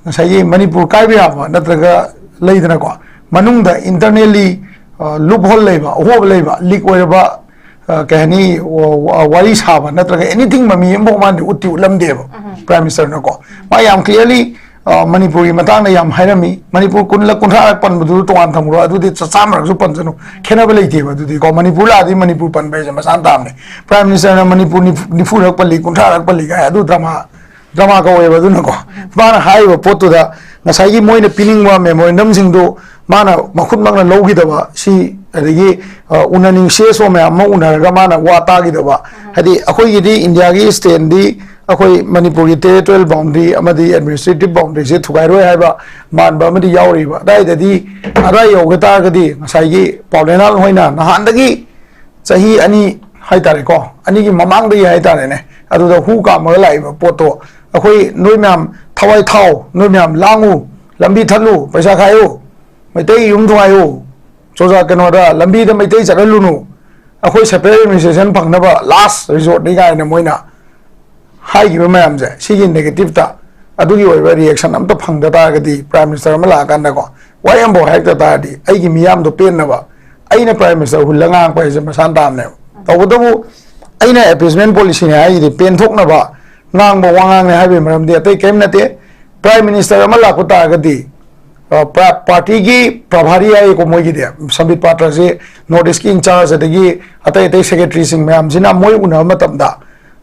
ꯉꯁꯥꯏꯒꯤ ꯃꯅꯤꯄꯨꯔ ꯀꯥꯏꯕ ꯌꯥꯕ ꯅꯠꯇ꯭ꯔꯒ ꯂꯩꯗꯅꯀꯣ, ꯃꯅꯨꯡꯗ internally, ꯑ, loophole ꯂꯩꯕ, ꯑꯍꯣꯕ ꯂꯩꯕ, ꯂꯤꯛ ꯑꯣꯏꯔꯕ, ꯑ, ꯀꯩ ꯍꯥꯏꯅꯤ, ꯋꯥ-, ꯋꯥ-, ꯋꯥꯔꯤ ꯁꯥꯕ ꯅꯠꯇ꯭ꯔꯒ anything ꯃꯃꯤ ꯑꯃꯐꯥꯎ ꯃꯥꯅꯗꯤ ꯎꯠꯇꯤ ꯎꯠꯂꯝꯗꯦꯕ꯫ ꯄ꯭ꯔꯥꯏꯝ ꯃꯤꯅꯤꯁꯇꯔꯅꯀꯣ꯫ ꯃꯥ ꯌꯥꯝ clearly, ꯑ, ꯃꯅꯤꯄꯨꯔꯒꯤ ꯃꯇꯥꯡꯗ ꯌꯥꯝ ꯍꯥꯏꯔꯝꯃꯤ꯫ ꯃꯅꯤꯄꯨꯔ ꯀꯨꯟꯂꯛ ꯀꯨꯟꯊ꯭ꯔꯥꯔꯛ ꯄꯟꯕꯗꯨ ꯇꯣꯉꯥꯟ ꯊꯝꯈ꯭ꯔꯣ, ꯑꯗꯨꯗꯤ ꯆ-, ꯆꯥꯝꯃꯔꯛꯁꯨ ꯄꯟꯖꯅꯨ, ꯈꯦꯠꯅꯕ ꯂꯩꯇꯦꯕ꯫ ꯑꯗꯨꯗꯤꯀꯣ, ꯃꯅꯤꯄꯨꯔ ꯂꯥꯛꯑꯗꯤ ꯃꯅꯤꯄꯨꯔ ꯄꯟꯕ ꯍꯥꯏꯁꯦ ꯃꯁꯥꯅ ꯇꯥꯕꯅꯦ꯫ ꯄ꯭ꯔꯥꯏꯝ ꯃꯤꯅꯤꯁꯇꯔꯅ ꯃꯅꯤꯄꯨꯔ ꯅꯤꯐꯨ, ꯅꯤꯐꯨꯔꯛ ꯄꯜꯂꯤ, ꯀꯨꯟꯊ꯭ꯔꯥꯔꯛ ꯄꯜꯂꯤ ꯀꯥꯏ, ꯑꯗꯨ ꯗ꯭ꯔꯃꯥ, ꯗ꯭ꯔꯃꯥ ꯀꯧꯋꯦꯕ꯫ ꯑꯗꯨꯅꯀꯣ, ꯃꯥꯅ ꯍꯥꯏꯔꯤꯕ ꯄꯣꯠꯇꯨꯗ ꯉꯁꯥꯏꯒꯤ ꯃꯣꯏꯅ ꯄꯤꯅꯤꯡꯕ ꯃꯦꯃꯣꯔꯦꯟꯗꯝꯁꯤꯡꯗꯨ ꯃꯥꯅ ꯃꯈꯨꯠꯃꯛꯅ ꯂꯧꯈꯤꯗꯕ, ꯁꯤ ꯑꯗꯒꯤ, ꯑ, ꯎꯅꯅꯤꯡ ꯁꯤ ꯑꯦꯁ ꯑꯣ ꯃꯌꯥꯝ ꯑꯃ ꯎꯅꯔꯒ ꯃꯥꯅ ꯋꯥ ꯇꯥꯈꯤꯗꯕ꯫ ꯍꯥꯏꯗꯤ ꯑꯩꯈꯣꯏꯒꯤꯗꯤ ꯏꯟꯗꯤꯌꯥꯒꯤ ꯁ꯭ꯇꯦꯟꯗꯤ ꯑꯩꯈꯣꯏ ꯃꯅꯤꯄꯨꯔꯒꯤ territorial boundary ꯑꯃꯗꯤ administrative boundaryꯁꯦ ꯊꯨꯒꯥꯏꯔꯣꯏ ꯍꯥꯏꯕ ꯃꯥꯟꯕ ꯑꯃꯗꯤ ꯌꯥꯎꯔꯤꯕ꯫ ꯑꯗꯥꯏꯗꯗꯤ, ꯑꯗꯥꯏ ꯌꯧꯒ ꯇꯥꯔꯒꯗꯤ ꯉꯁꯥꯏꯒꯤ ꯄꯥꯎ ꯂꯩꯅꯥꯜ ꯍꯣꯏꯅ ꯅꯍꯥꯟꯗꯒꯤ ꯆꯍꯤ ꯑꯅꯤ ꯍꯥꯏꯇꯥꯔꯦꯀꯣ, ꯑꯅꯤꯒꯤ ꯃꯃꯥꯡꯗꯒꯤ ꯍꯥꯏꯇꯥꯔꯦꯅꯦ, ꯑꯗꯨꯗ ꯍꯨ ꯀꯥꯝꯃꯒ ꯂꯥꯛꯏꯕ ꯄꯣꯠꯇꯣ, ꯑꯩꯈꯣꯏ ꯅꯣꯏ ꯃꯌꯥꯝ ꯊꯋꯥꯏ ꯊꯥꯎ, ꯅꯣꯏ ꯃꯌꯥꯝ ꯂꯥꯡꯉꯨ, ꯂꯝꯕꯤ ꯊꯠꯂꯨ, ꯄꯩꯁꯥ ꯈꯥꯏꯌꯨ, ꯃꯩꯇꯩ ꯌꯨꯝ ꯊꯨꯒꯥꯏꯌꯨ, ꯆꯨꯔꯆꯥꯟ-, ꯀꯩꯅꯣꯗ, ꯂꯝꯕꯤꯗ ꯃꯩꯇꯩ ꯆꯠꯍꯜꯂꯨꯅꯨ, ꯑꯩꯈꯣꯏ separate administration ꯐꯪꯅꯕ last resortꯅꯤ ꯀꯥꯏꯅ ꯃꯣꯏꯅ ꯍꯥꯏꯈꯤꯕ ꯃꯌꯥꯝꯁꯦ, ꯁꯤꯒꯤ negative-ꯇ ꯑꯗꯨꯒꯤ ꯑꯣꯏꯕ reaction ꯑꯝꯇ ꯐꯪꯗ ꯇꯥꯔꯒꯗꯤ, ꯄ꯭ꯔꯥꯏꯝ ꯃꯤꯅꯤꯁꯇꯔ ꯑꯃ ꯂꯥꯛꯑꯀꯥꯟꯗꯀꯣ, ꯋꯥꯍꯩ ꯑꯃꯐꯥꯎ ꯍꯥꯏꯔꯛꯇ ꯇꯥꯔꯗꯤ, ꯑꯩꯒꯤ ꯃꯤꯌꯥꯝꯗꯣ ꯄꯦꯟꯅꯕ ꯑꯩꯅ ꯄ꯭ꯔꯥꯏꯝ ꯃꯤꯅꯤꯁꯇꯔ ꯍꯨꯜꯂ ꯉꯥꯡꯉꯛꯄ ꯍꯥꯏꯁꯦ ꯃꯁꯥꯅ ꯇꯥꯕꯅꯦꯕ꯫ ꯇꯧꯕꯇꯕꯨ ꯑꯩꯅ appeasement policyꯅꯦ ꯍꯥꯏꯁꯤꯗꯤ ꯄꯦꯟꯊꯣꯛꯅꯕ ꯉꯥꯡꯕ ꯋꯥꯉꯥꯡꯅꯦ ꯍꯥꯏꯕꯒꯤ ꯃꯔꯝꯗꯤ ꯑꯇꯩ ꯀꯔꯤꯝ ꯅꯠꯇꯦ꯫ ꯄ꯭ꯔꯥꯏꯝ ꯃꯤꯅꯤꯁꯇꯔ ꯑꯃ ꯂꯥꯛꯄ ꯇꯥꯔꯒꯗꯤ, ꯑ, ꯄ꯭ꯔ-, ꯄꯥꯔꯇꯤꯒꯤ ꯄ꯭ꯔꯚꯥꯔꯤ ꯍꯥꯏꯌꯦꯀꯣ ꯃꯣꯏꯒꯤꯗꯤ, ꯁꯝꯕꯤꯠ ꯄꯥꯇ꯭ꯔꯁꯤ North East-ꯀꯤ in charge, ꯑꯗꯒꯤ ꯑꯇꯩ ꯑꯇꯩ secretary-ꯁꯤꯡ ꯃꯌꯥꯝꯁꯤꯅ ꯃꯣꯏ ꯎꯅꯕ ꯃꯇꯝꯗ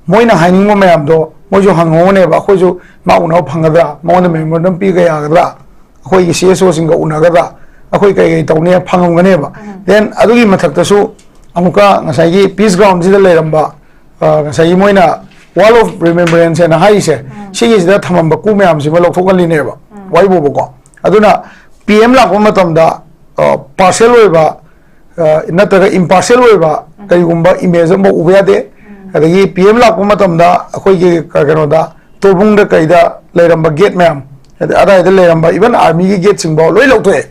ꯃꯣꯏꯅ ꯍꯥꯏꯅꯤꯡꯕ ꯃꯌꯥꯝꯗꯣ ꯃꯣꯏꯁꯨ ꯍꯪꯉꯧꯅꯦꯕ, ꯑꯩꯈꯣꯏꯁꯨ ꯃꯥ ꯎꯅꯕ ꯐꯪꯒꯗ꯭ꯔꯥ, ꯃꯉꯣꯟꯗ memorandum ꯄꯤꯕ ꯌꯥꯒꯗ꯭ꯔꯥ, ꯑꯩꯈꯣꯏꯒꯤ ꯁꯤ ꯑꯦꯁ ꯑꯣꯁꯤꯡꯒ ꯎꯅꯒꯗ꯭ꯔꯥ, ꯑꯩꯈꯣꯏ ꯀꯩ ꯀꯩ ꯇꯧꯅꯤ ꯐꯪꯉꯝꯒꯅꯦꯕ꯫ Then ꯑꯗꯨꯒꯤ ꯃꯊꯛꯇꯁꯨ ꯑꯃꯨꯛꯀ ꯉꯁꯥꯏꯒꯤ peace groundꯁꯤꯗ ꯂꯩꯔꯝꯕ, ꯑ, ꯉꯁꯥꯏꯒꯤ ꯃꯣꯏꯅ Wall of Remembrance ꯍꯥꯏꯅ ꯍꯥꯏꯔꯤꯁꯦ, ꯁꯤꯒꯤꯁꯤꯗ ꯊꯝꯃꯝꯕ ꯀꯨ ꯃꯌꯥꯝꯁꯤꯃ ꯂꯧꯊꯣꯛꯍꯜꯂꯤꯅꯦꯕ꯫ ꯋꯥꯏꯕꯣꯕꯀꯣ꯫ ꯑꯗꯨꯅ P M ꯂꯥꯛꯄ ꯃꯇꯝꯗ, ꯑ, partial ꯑꯣꯏꯕ, ꯑ, ꯅꯠꯇ꯭ꯔꯒ impartial ꯑꯣꯏꯕ ꯀꯔꯤꯒꯨꯝꯕ image ꯑꯃꯐꯥꯎ ꯎꯕ ꯌꯥꯗꯦ꯫ ꯑꯗꯒꯤ P M ꯂꯥꯛꯄ ꯃꯇꯝꯗ ꯑꯩꯈꯣꯏꯒꯤ ꯀ-, ꯀꯩꯅꯣꯗ, ꯇꯣꯔꯕꯨꯡꯗ ꯀꯩꯗ ꯂꯩꯔꯝꯕ gate ꯃꯌꯥꯝ, ꯑꯗ-, ꯑꯗꯥꯏꯗ ꯂꯩꯔꯝꯕ even armyꯒꯤ gateꯁꯤꯡꯐꯥꯎ ꯂꯣꯏ ꯂꯧꯊꯣꯛꯑꯦ꯫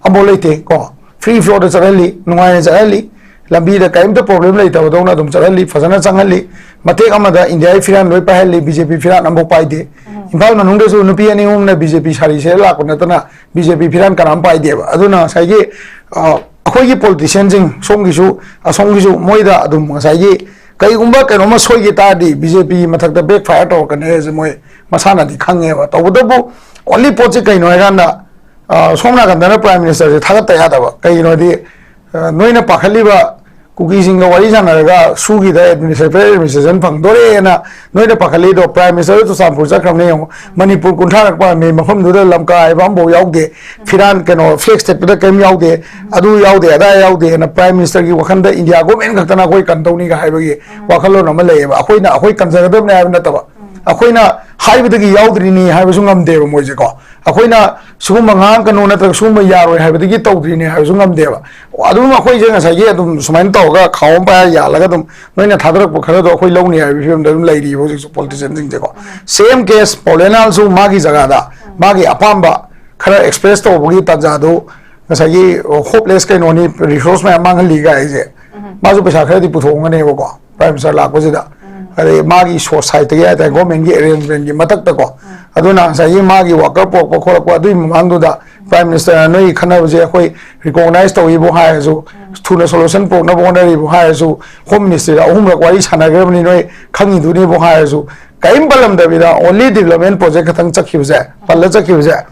ꯑꯝꯐꯥꯎ ꯂꯩꯇꯦ ꯀꯣ꯫ Free flowꯗ ꯆꯠꯍꯜꯂꯤ, ꯅꯨꯡꯉꯥꯏꯅ ꯆꯠꯍꯜꯂꯤ, ꯂꯝꯕꯤꯗ ꯀꯔꯤꯝꯇ problem ꯂꯩꯇꯕꯗꯧꯅ ꯑꯗꯨꯝ ꯆꯠꯍꯜꯂꯤ, ꯐꯖꯅ ꯆꯪꯍꯜꯂꯤ꯫ ꯃꯇꯦꯛ ꯑꯃꯗ ꯏꯟꯗꯤꯌꯥꯒꯤ ꯐꯤꯔꯥꯟ ꯂꯣꯏ ꯄꯥꯏꯍꯜꯂꯤ, B J P ꯐꯤꯔꯥꯟ ꯑꯝꯐꯥꯎ ꯄꯥꯏꯗꯦ꯫ ꯏꯝꯐꯥꯜ ꯃꯅꯨꯡꯗꯁꯨ ꯅꯨꯄꯤ ꯑꯅꯤ ꯑꯍꯨꯝꯅ B J P ꯁꯥꯔꯤ ꯁꯦꯠꯂ ꯂꯥꯛꯄ ꯅꯠꯇꯅ B J P ꯐꯤꯔꯥꯟ ꯀꯅꯥꯝ ꯄꯥꯏꯗꯦꯕ꯫ ꯑꯗꯨꯅ ꯉꯁꯥꯏꯒꯤ, ꯑ, ꯑꯩꯈꯣꯏꯒꯤ politicianꯁꯤꯡ ꯁꯣꯝꯒꯤꯁꯨ, ꯑꯁꯣꯝꯒꯤꯁꯨ ꯃꯣꯏꯗ ꯑꯗꯨꯝ ꯉꯁꯥꯏꯒꯤ ꯀꯩꯒꯨꯝꯕ ꯀꯩꯅꯣꯝꯃ ꯁꯣꯏꯈꯤ ꯇꯥꯔꯗꯤ B J P ꯃꯊꯛꯇ backfire ꯇꯧꯔꯛꯀꯅꯤ ꯍꯥꯏꯁꯦ ꯃꯣꯏ ꯃꯁꯥꯅꯗꯤ ꯈꯪꯉꯦꯕ꯫ ꯇꯧꯕꯇꯕꯨ only ꯄꯣꯠꯁꯤ ꯀꯩꯅꯣ ꯍꯥꯏꯀꯥꯟꯗ, ꯑ, ꯁꯣꯝ ꯅꯥꯀꯟꯗꯅ Prime Ministerꯁꯦ ꯊꯥꯒꯠꯇ ꯌꯥꯗꯕ꯫ ꯀꯩꯒꯤꯅꯣꯗꯤ, ꯑ, ꯅꯣꯏꯅ ꯄꯥꯈꯠꯂꯤꯕ ꯀꯨꯀꯤꯁꯤꯡꯒ ꯋꯥꯔꯤ ꯁꯥꯟꯅꯔꯒ ꯁꯨꯒꯤꯗ administration, federal administration ꯐꯪꯗꯣꯔꯦꯅ ꯅꯣꯏꯅ ꯄꯥꯈꯠꯂꯤꯗꯣ, Prime Minister ꯆꯨꯔꯆꯥꯟꯄꯨꯔ ꯆꯠꯈ꯭ꯔꯕꯅꯦ ꯌꯦꯡꯉꯣ꯫ ꯃꯅꯤꯄꯨꯔ ꯀꯨꯟꯊ꯭ꯔꯥꯔꯛ ꯄꯥꯝꯃꯤ, ꯃꯐꯝꯗꯨꯗ ꯂꯝꯀꯥ ꯍꯥꯏꯕ ꯑꯝꯐꯥꯎ ꯌꯥꯎꯗꯦ, ꯐꯤꯔꯥꯟ, ꯀꯩꯅꯣ, flag ꯊꯦꯠꯄꯗ ꯀꯔꯤꯝ ꯌꯥꯎꯗꯦ, ꯑꯗꯨ ꯌꯥꯎꯗꯦ, ꯑꯗꯥ ꯌꯥꯎꯗꯦꯅ Prime Ministerꯒꯤ ꯋꯥꯈꯜꯗ India government ꯈꯛꯇꯅ ꯑꯩꯈꯣꯏ ꯀꯟꯗꯧꯅꯤꯒ ꯍꯥꯏꯕꯒꯤ ꯋꯥꯈꯜꯂꯣꯟ ꯑꯃ ꯂꯩꯌꯦꯕ꯫ ꯑꯩꯈꯣꯏꯅ, ꯑꯩꯈꯣꯏ ꯀꯟꯖꯒꯗꯕꯅꯦ ꯍꯥꯏꯕ ꯅꯠꯇꯕ, ꯑꯩꯈꯣꯏꯅ ꯍꯥꯏꯕꯗꯒꯤ ꯌꯥꯎꯗ꯭ꯔꯤꯅꯤ ꯍꯥꯏꯕꯁꯨ ꯉꯝꯗꯦꯕ ꯃꯣꯏꯁꯦꯀꯣ꯫ ꯑꯩꯈꯣꯏꯅ ꯁꯤꯒꯨꯝꯕ ꯉꯥꯡꯉꯛꯀꯅꯨ ꯅꯠꯇ꯭ꯔꯒ ꯁꯤꯒꯨꯝꯕ ꯌꯥꯔꯣꯏ ꯍꯥꯏꯕꯗꯒꯤ ꯇꯧꯗ꯭ꯔꯤꯅꯤ ꯍꯥꯏꯕꯁꯨ ꯉꯝꯗꯦꯕ꯫ ꯑꯗꯨꯝ ꯑꯩꯈꯣꯏꯁꯦ ꯉꯁꯥꯏꯒꯤ ꯑꯗꯨꯝ ꯁꯨꯃꯥꯏꯅ ꯇꯧꯔꯒ ꯈꯥꯎ ꯑꯃ ꯄꯥꯏꯔ ꯌꯥꯜꯂꯒ ꯑꯗꯨꯝ ꯅꯣꯏꯅ ꯊꯥꯗꯔꯛꯄ ꯈꯔꯗꯣ ꯑꯩꯈꯣꯏ ꯂꯧꯅꯤ ꯍꯥꯏꯕꯒꯤ ꯐꯤꯕꯝꯗ ꯑꯗꯨꯝ ꯂꯩꯔꯤꯕ ꯍꯧꯖꯤꯛꯁꯨ politicianꯁꯤꯡꯁꯦꯀꯣ꯫ Same case, ꯄꯥꯎꯂꯦꯅꯥꯜꯁꯨ ꯃꯥꯒꯤ ꯖꯒꯥꯗ ꯃꯥꯒꯤ ꯑꯄꯥꯝꯕ ꯈꯔ express ꯇꯧꯕꯒꯤ ꯇꯥꯟꯖꯥꯗꯨ ꯉꯁꯥꯏꯒꯤ hopeless ꯀꯩꯅꯣꯅꯤ, resource ꯃꯌꯥꯝ ꯃꯥꯡꯍꯜꯂꯤ ꯀꯥꯏꯁꯦ꯫ ꯃꯥꯁꯨ ꯄꯩꯁꯥ ꯈꯔꯗꯤ ꯄꯨꯊꯣꯛꯑꯝꯒꯅꯦꯕꯀꯣ꯫ Prime Minister ꯂꯥꯛꯄꯁꯤꯗ꯫ ꯑꯗꯩ ꯃꯥꯒꯤ ꯁꯣ-, sideꯇꯒꯤ ꯍꯥꯏꯇꯥꯔꯦ, governmentꯀꯤ arrangementꯀꯤ ꯃꯊꯛꯇꯀꯣ꯫ ꯑꯗꯨꯅ ꯉꯁꯥꯏꯒꯤ ꯃꯥꯒꯤ worker ꯄꯨꯔꯛꯄ ꯈꯣꯠꯂꯛꯄ ꯑꯗꯨꯒꯤ ꯃꯃꯥꯡꯗꯨꯗ Prime Minister ꯅꯣꯏ ꯈꯟꯅꯕꯁꯦ ꯑꯩꯈꯣꯏ recognize ꯇꯧꯏꯕꯨ ꯍꯥꯏꯔꯁꯨ, ꯊꯨꯅ solution ꯄꯨꯔꯛꯅꯕ ꯍꯣꯠꯅꯔꯤꯕꯨ ꯍꯥꯏꯔꯁꯨ, Home Ministryꯗ ꯑꯍꯨꯝꯂꯛ ꯋꯥꯔꯤ ꯁꯥꯟꯅꯈ꯭ꯔꯕꯅꯤ ꯅꯣꯏ ꯈꯪꯉꯤꯗꯨꯅꯤꯕꯨ ꯍꯥꯏꯔꯁꯨ, ꯀꯔꯤꯝ ꯄꯜꯂꯝꯗꯕꯤꯗ only development project ꯈꯛꯇꯪ ꯆꯠꯈꯤꯕꯁꯦ, ꯄꯜꯂ ꯆꯠꯈꯤꯕꯁꯦ,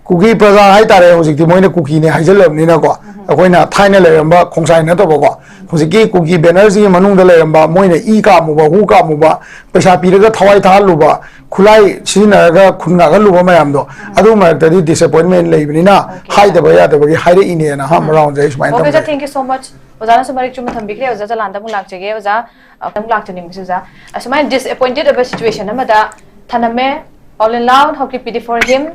ꯀꯨꯀꯤ ꯄ꯭ꯔꯖꯥ ꯍꯥꯏꯇꯥꯔꯦ, ꯍꯧꯖꯤꯛꯇꯤ ꯃꯣꯏꯅ ꯀꯨꯀꯤꯅꯦ ꯍꯥꯏꯖꯜꯂꯕꯅꯤꯅꯀꯣ, ꯑꯩꯈꯣꯏꯅ ꯊꯥꯏꯅ ꯂꯩꯔꯝꯕ ꯈꯣꯡꯁꯥꯏ ꯅꯠꯇꯕꯀꯣ, ꯍꯧꯖꯤꯛꯀꯤ ꯀꯨꯀꯤ ꯕꯦꯅꯔꯁꯤꯒꯤ ꯃꯅꯨꯡꯗ ꯂꯩꯔꯝꯕ, ꯃꯣꯏꯅ ꯏ ꯀꯥꯝꯃꯨꯕ, ꯍꯨ ꯀꯥꯝꯃꯨꯕ, ꯄꯩꯁꯥ ꯄꯤꯔꯒ ꯊꯋꯥꯏ ꯊꯥꯍꯜꯂꯨꯕ, ꯈꯨꯠꯂꯥꯏ ꯁꯤꯖꯤꯟꯅꯔꯒ ꯈꯨꯟ ꯉꯥꯛꯍꯜꯂꯨꯕ ꯃꯌꯥꯝꯗꯣ, ꯑꯗꯨ ꯃꯔꯛꯇꯗꯤ disappointment ꯂꯩꯕꯅꯤꯅ, ꯍꯥꯏꯗꯕ ꯌꯥꯗꯕꯒꯤ ꯍꯥꯏꯔꯛꯏꯅꯦꯅ ꯑꯍꯥꯟꯕ roundꯁꯦ ꯑꯩ ꯁꯨꯃꯥꯏꯅ ꯊꯝꯖꯒꯦ꯫ Thank you so much. ꯑꯣꯖꯥꯅꯁꯨ ꯃꯔꯤꯛ ꯆꯨꯝꯅ ꯊꯝꯕꯤꯈ꯭ꯔꯦ꯫ ꯑꯣꯖꯥ ꯖꯂꯥꯟꯗ ꯑꯃꯨꯛ ꯂꯥꯛꯆꯒꯦ꯫ ꯑꯣꯖꯥ, ꯑꯃꯨꯛ ꯂꯥꯛꯆꯅꯤꯡꯕꯁꯦ, ꯑꯣꯖꯥ, ꯑꯁꯨꯃꯥꯏꯅ disappointed ꯑꯣꯏꯕ situation ꯑꯃꯗ ꯊꯅꯝꯃꯦ꯫ Paul and Lau, how can pity for him?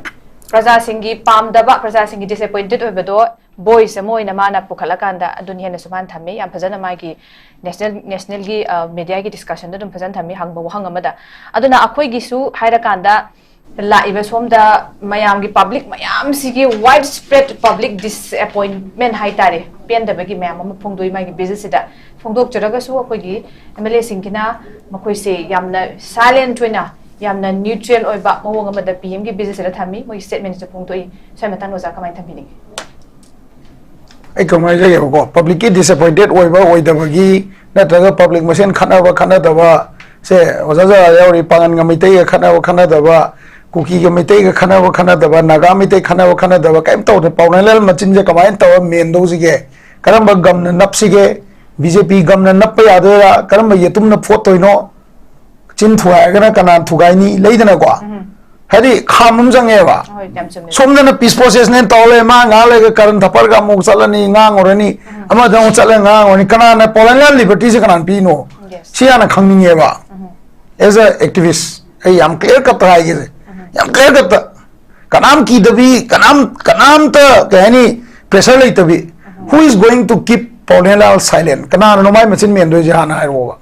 ꯄ꯭ꯔꯖꯥꯁꯤꯡꯒꯤ ꯄꯥꯝꯗꯕ, ꯄ꯭ꯔꯖꯥꯁꯤꯡꯒꯤ disappointed ꯑꯣꯏꯕꯗꯣ voice ꯑꯃ ꯑꯣꯏꯅ ꯃꯥꯅ ꯄꯨꯈꯠꯂꯀꯥꯟꯗ ꯑꯗꯨꯅ ꯍꯦꯟꯅꯁꯨ ꯃꯥꯅ ꯊꯝꯃꯤ꯫ ꯌꯥꯝ ꯐꯖꯅ ꯃꯥꯒꯤ national, nationalꯒꯤ, ꯑ, mediaꯒꯤ discussionꯗ ꯑꯗꯨꯝ ꯐꯖꯅ ꯊꯝꯃꯤ, ꯍꯪꯕ ꯋꯥꯍꯪ ꯑꯃꯗ꯫ ꯑꯗꯨꯅ ꯑꯩꯈꯣꯏꯒꯤꯁꯨ ꯍꯥꯏꯔꯀꯥꯟꯗ ꯂꯥꯛꯏꯕ ꯁꯣꯝꯗ ꯃꯌꯥꯝꯒꯤ, public ꯃꯌꯥꯝꯁꯤꯒꯤ wide spread public disappointment ꯍꯥꯏꯇꯥꯔꯦ, ꯄꯦꯟꯗꯕꯒꯤ ꯃꯌꯥꯝ ꯑꯃ ꯐꯣꯡꯗꯣꯛꯏ ꯃꯥꯒꯤ visit ꯁꯤꯗ꯫ ꯐꯣꯡꯗꯣꯛꯆꯔꯒꯁꯨ ꯑꯩꯈꯣꯏꯒꯤ MLAꯁꯤꯡꯒꯤꯅ ꯃꯈꯣꯏꯁꯦ ꯌꯥꯝꯅ silent ꯑꯣꯏꯅ, ꯌꯥꯝꯅ neutral ꯑꯣꯏꯕ ꯃꯑꯣꯡ ꯑꯃꯗ PMꯒꯤ visit ꯁꯤꯗ ꯊꯝꯃꯤ꯫ ꯃꯣꯏꯒꯤ statementꯁꯨ ꯐꯣꯡꯗꯣꯛꯏ꯫ ꯁ꯭ꯋꯥꯏ ꯃꯇꯥꯡꯗ ꯑꯣꯖꯥ ꯀꯃꯥꯏꯅ ꯊꯝꯕꯤꯅꯤꯡꯉꯤ? ꯑꯩ ꯀꯃꯥꯏꯅ ꯍꯥꯏꯖꯒꯦꯕꯀꯣ, publicꯀꯤ disappointed ꯑꯣꯏꯕ ꯑꯣꯏꯗꯕꯒꯤ ꯅꯠꯇ꯭ꯔꯒ public ꯃꯁꯦꯟ ꯈꯠꯅꯕ ꯈꯠꯅꯗꯕ ꯁꯦ ꯑꯣꯖꯥ ꯖꯂꯥꯟ ꯌꯥꯎꯔꯤ, ꯄꯥꯉꯟꯒ ꯃꯩꯇꯩꯒ ꯈꯠꯅꯕ ꯈꯠꯅꯗꯕ, ꯀꯨꯀꯤꯒ ꯃꯩꯇꯩꯒ ꯈꯠꯅꯕ ꯈꯠꯅꯗꯕ, ꯅꯥꯒꯥ ꯃꯩꯇꯩ ꯈꯠꯅꯕ ꯈꯠꯅꯗꯕ, ꯀꯔꯤꯝ ꯇꯧꯗꯦ꯫ ꯄꯥꯎꯅꯥꯂꯦꯜ ꯃꯆꯤꯟꯁꯦ ꯀꯃꯥꯏꯅ ꯇꯧꯔ ꯃꯦꯟꯗꯧꯁꯤꯒꯦ? ꯀꯔꯝꯕ ꯒꯝꯅ ꯅꯞꯁꯤꯒꯦ? BJP ꯒꯝꯅ ꯅꯞꯄ ꯌꯥꯗꯣꯏꯔꯥ? ꯀꯔꯝꯕ ꯌꯦꯇꯨꯝꯅ ꯐꯣꯠꯇꯣꯏꯅꯣ? ꯆꯤꯟ ꯊꯨꯒꯥꯏꯔꯒꯅ ꯀꯅꯥꯅ ꯊꯨꯒꯥꯏꯅꯤ? ꯂꯩꯗꯅꯀꯣ꯫ ꯎꯝ꯫ ꯍꯥꯏꯗꯤ ꯈꯥꯝꯕ ꯑꯃ ꯆꯪꯉꯦꯕ꯫ ꯍꯣꯏ, ꯌꯥꯝ ꯆꯨꯝꯃꯦ꯫ ꯁꯣꯝꯗꯅ peace processꯅꯦꯅ ꯇꯧ ꯂꯩ, ꯃꯥ ꯉꯥꯏꯍꯥꯛ ꯂꯩꯔꯒ ꯀꯔꯟ ꯊꯄꯔꯒ ꯑꯃꯨꯛ ꯆꯠꯂꯅꯤ, ꯉꯥꯡꯉꯨꯔꯅꯤ, ꯎꯝ꯫ ꯑꯃꯗ ꯑꯃꯨꯛ ꯆꯠꯂꯒ ꯉꯥꯡꯉꯨꯔꯅꯤ꯫ ꯀꯅꯥꯅ ꯄꯥꯎꯅꯥꯂꯦꯜ libertyꯁꯦ ꯀꯅꯥꯅ ꯄꯤꯅꯣ? Yes. ꯁꯤ ꯍꯥꯟꯅ ꯈꯪꯅꯤꯡꯉꯦꯕ꯫ ꯎꯝ꯫ As a activist, ꯑꯩ ꯌꯥꯝ clear cutꯇ ꯍꯥꯏꯒꯦꯁꯦ꯫ ꯎꯝ꯫ ꯌꯥꯝ clear cutꯇ꯫ ꯀꯅꯥꯝ ꯀꯤꯗꯕꯤ, ꯀꯅꯥꯝ, ꯀꯅꯥꯝꯇ, ꯀꯩ ꯍꯥꯏꯅꯤ, pressure ꯂꯩꯇꯕꯤ꯫ Um. Who is going to keep ꯄꯥꯎꯅꯥꯂꯦꯜ silent? ꯀꯅꯥꯅꯅꯣ ꯃꯥꯏ ꯃꯆꯤꯟ ꯃꯦꯟꯗꯣꯏꯁꯦ ꯍꯥꯟꯅ ꯍꯥꯏꯔꯛꯑꯣꯕ꯫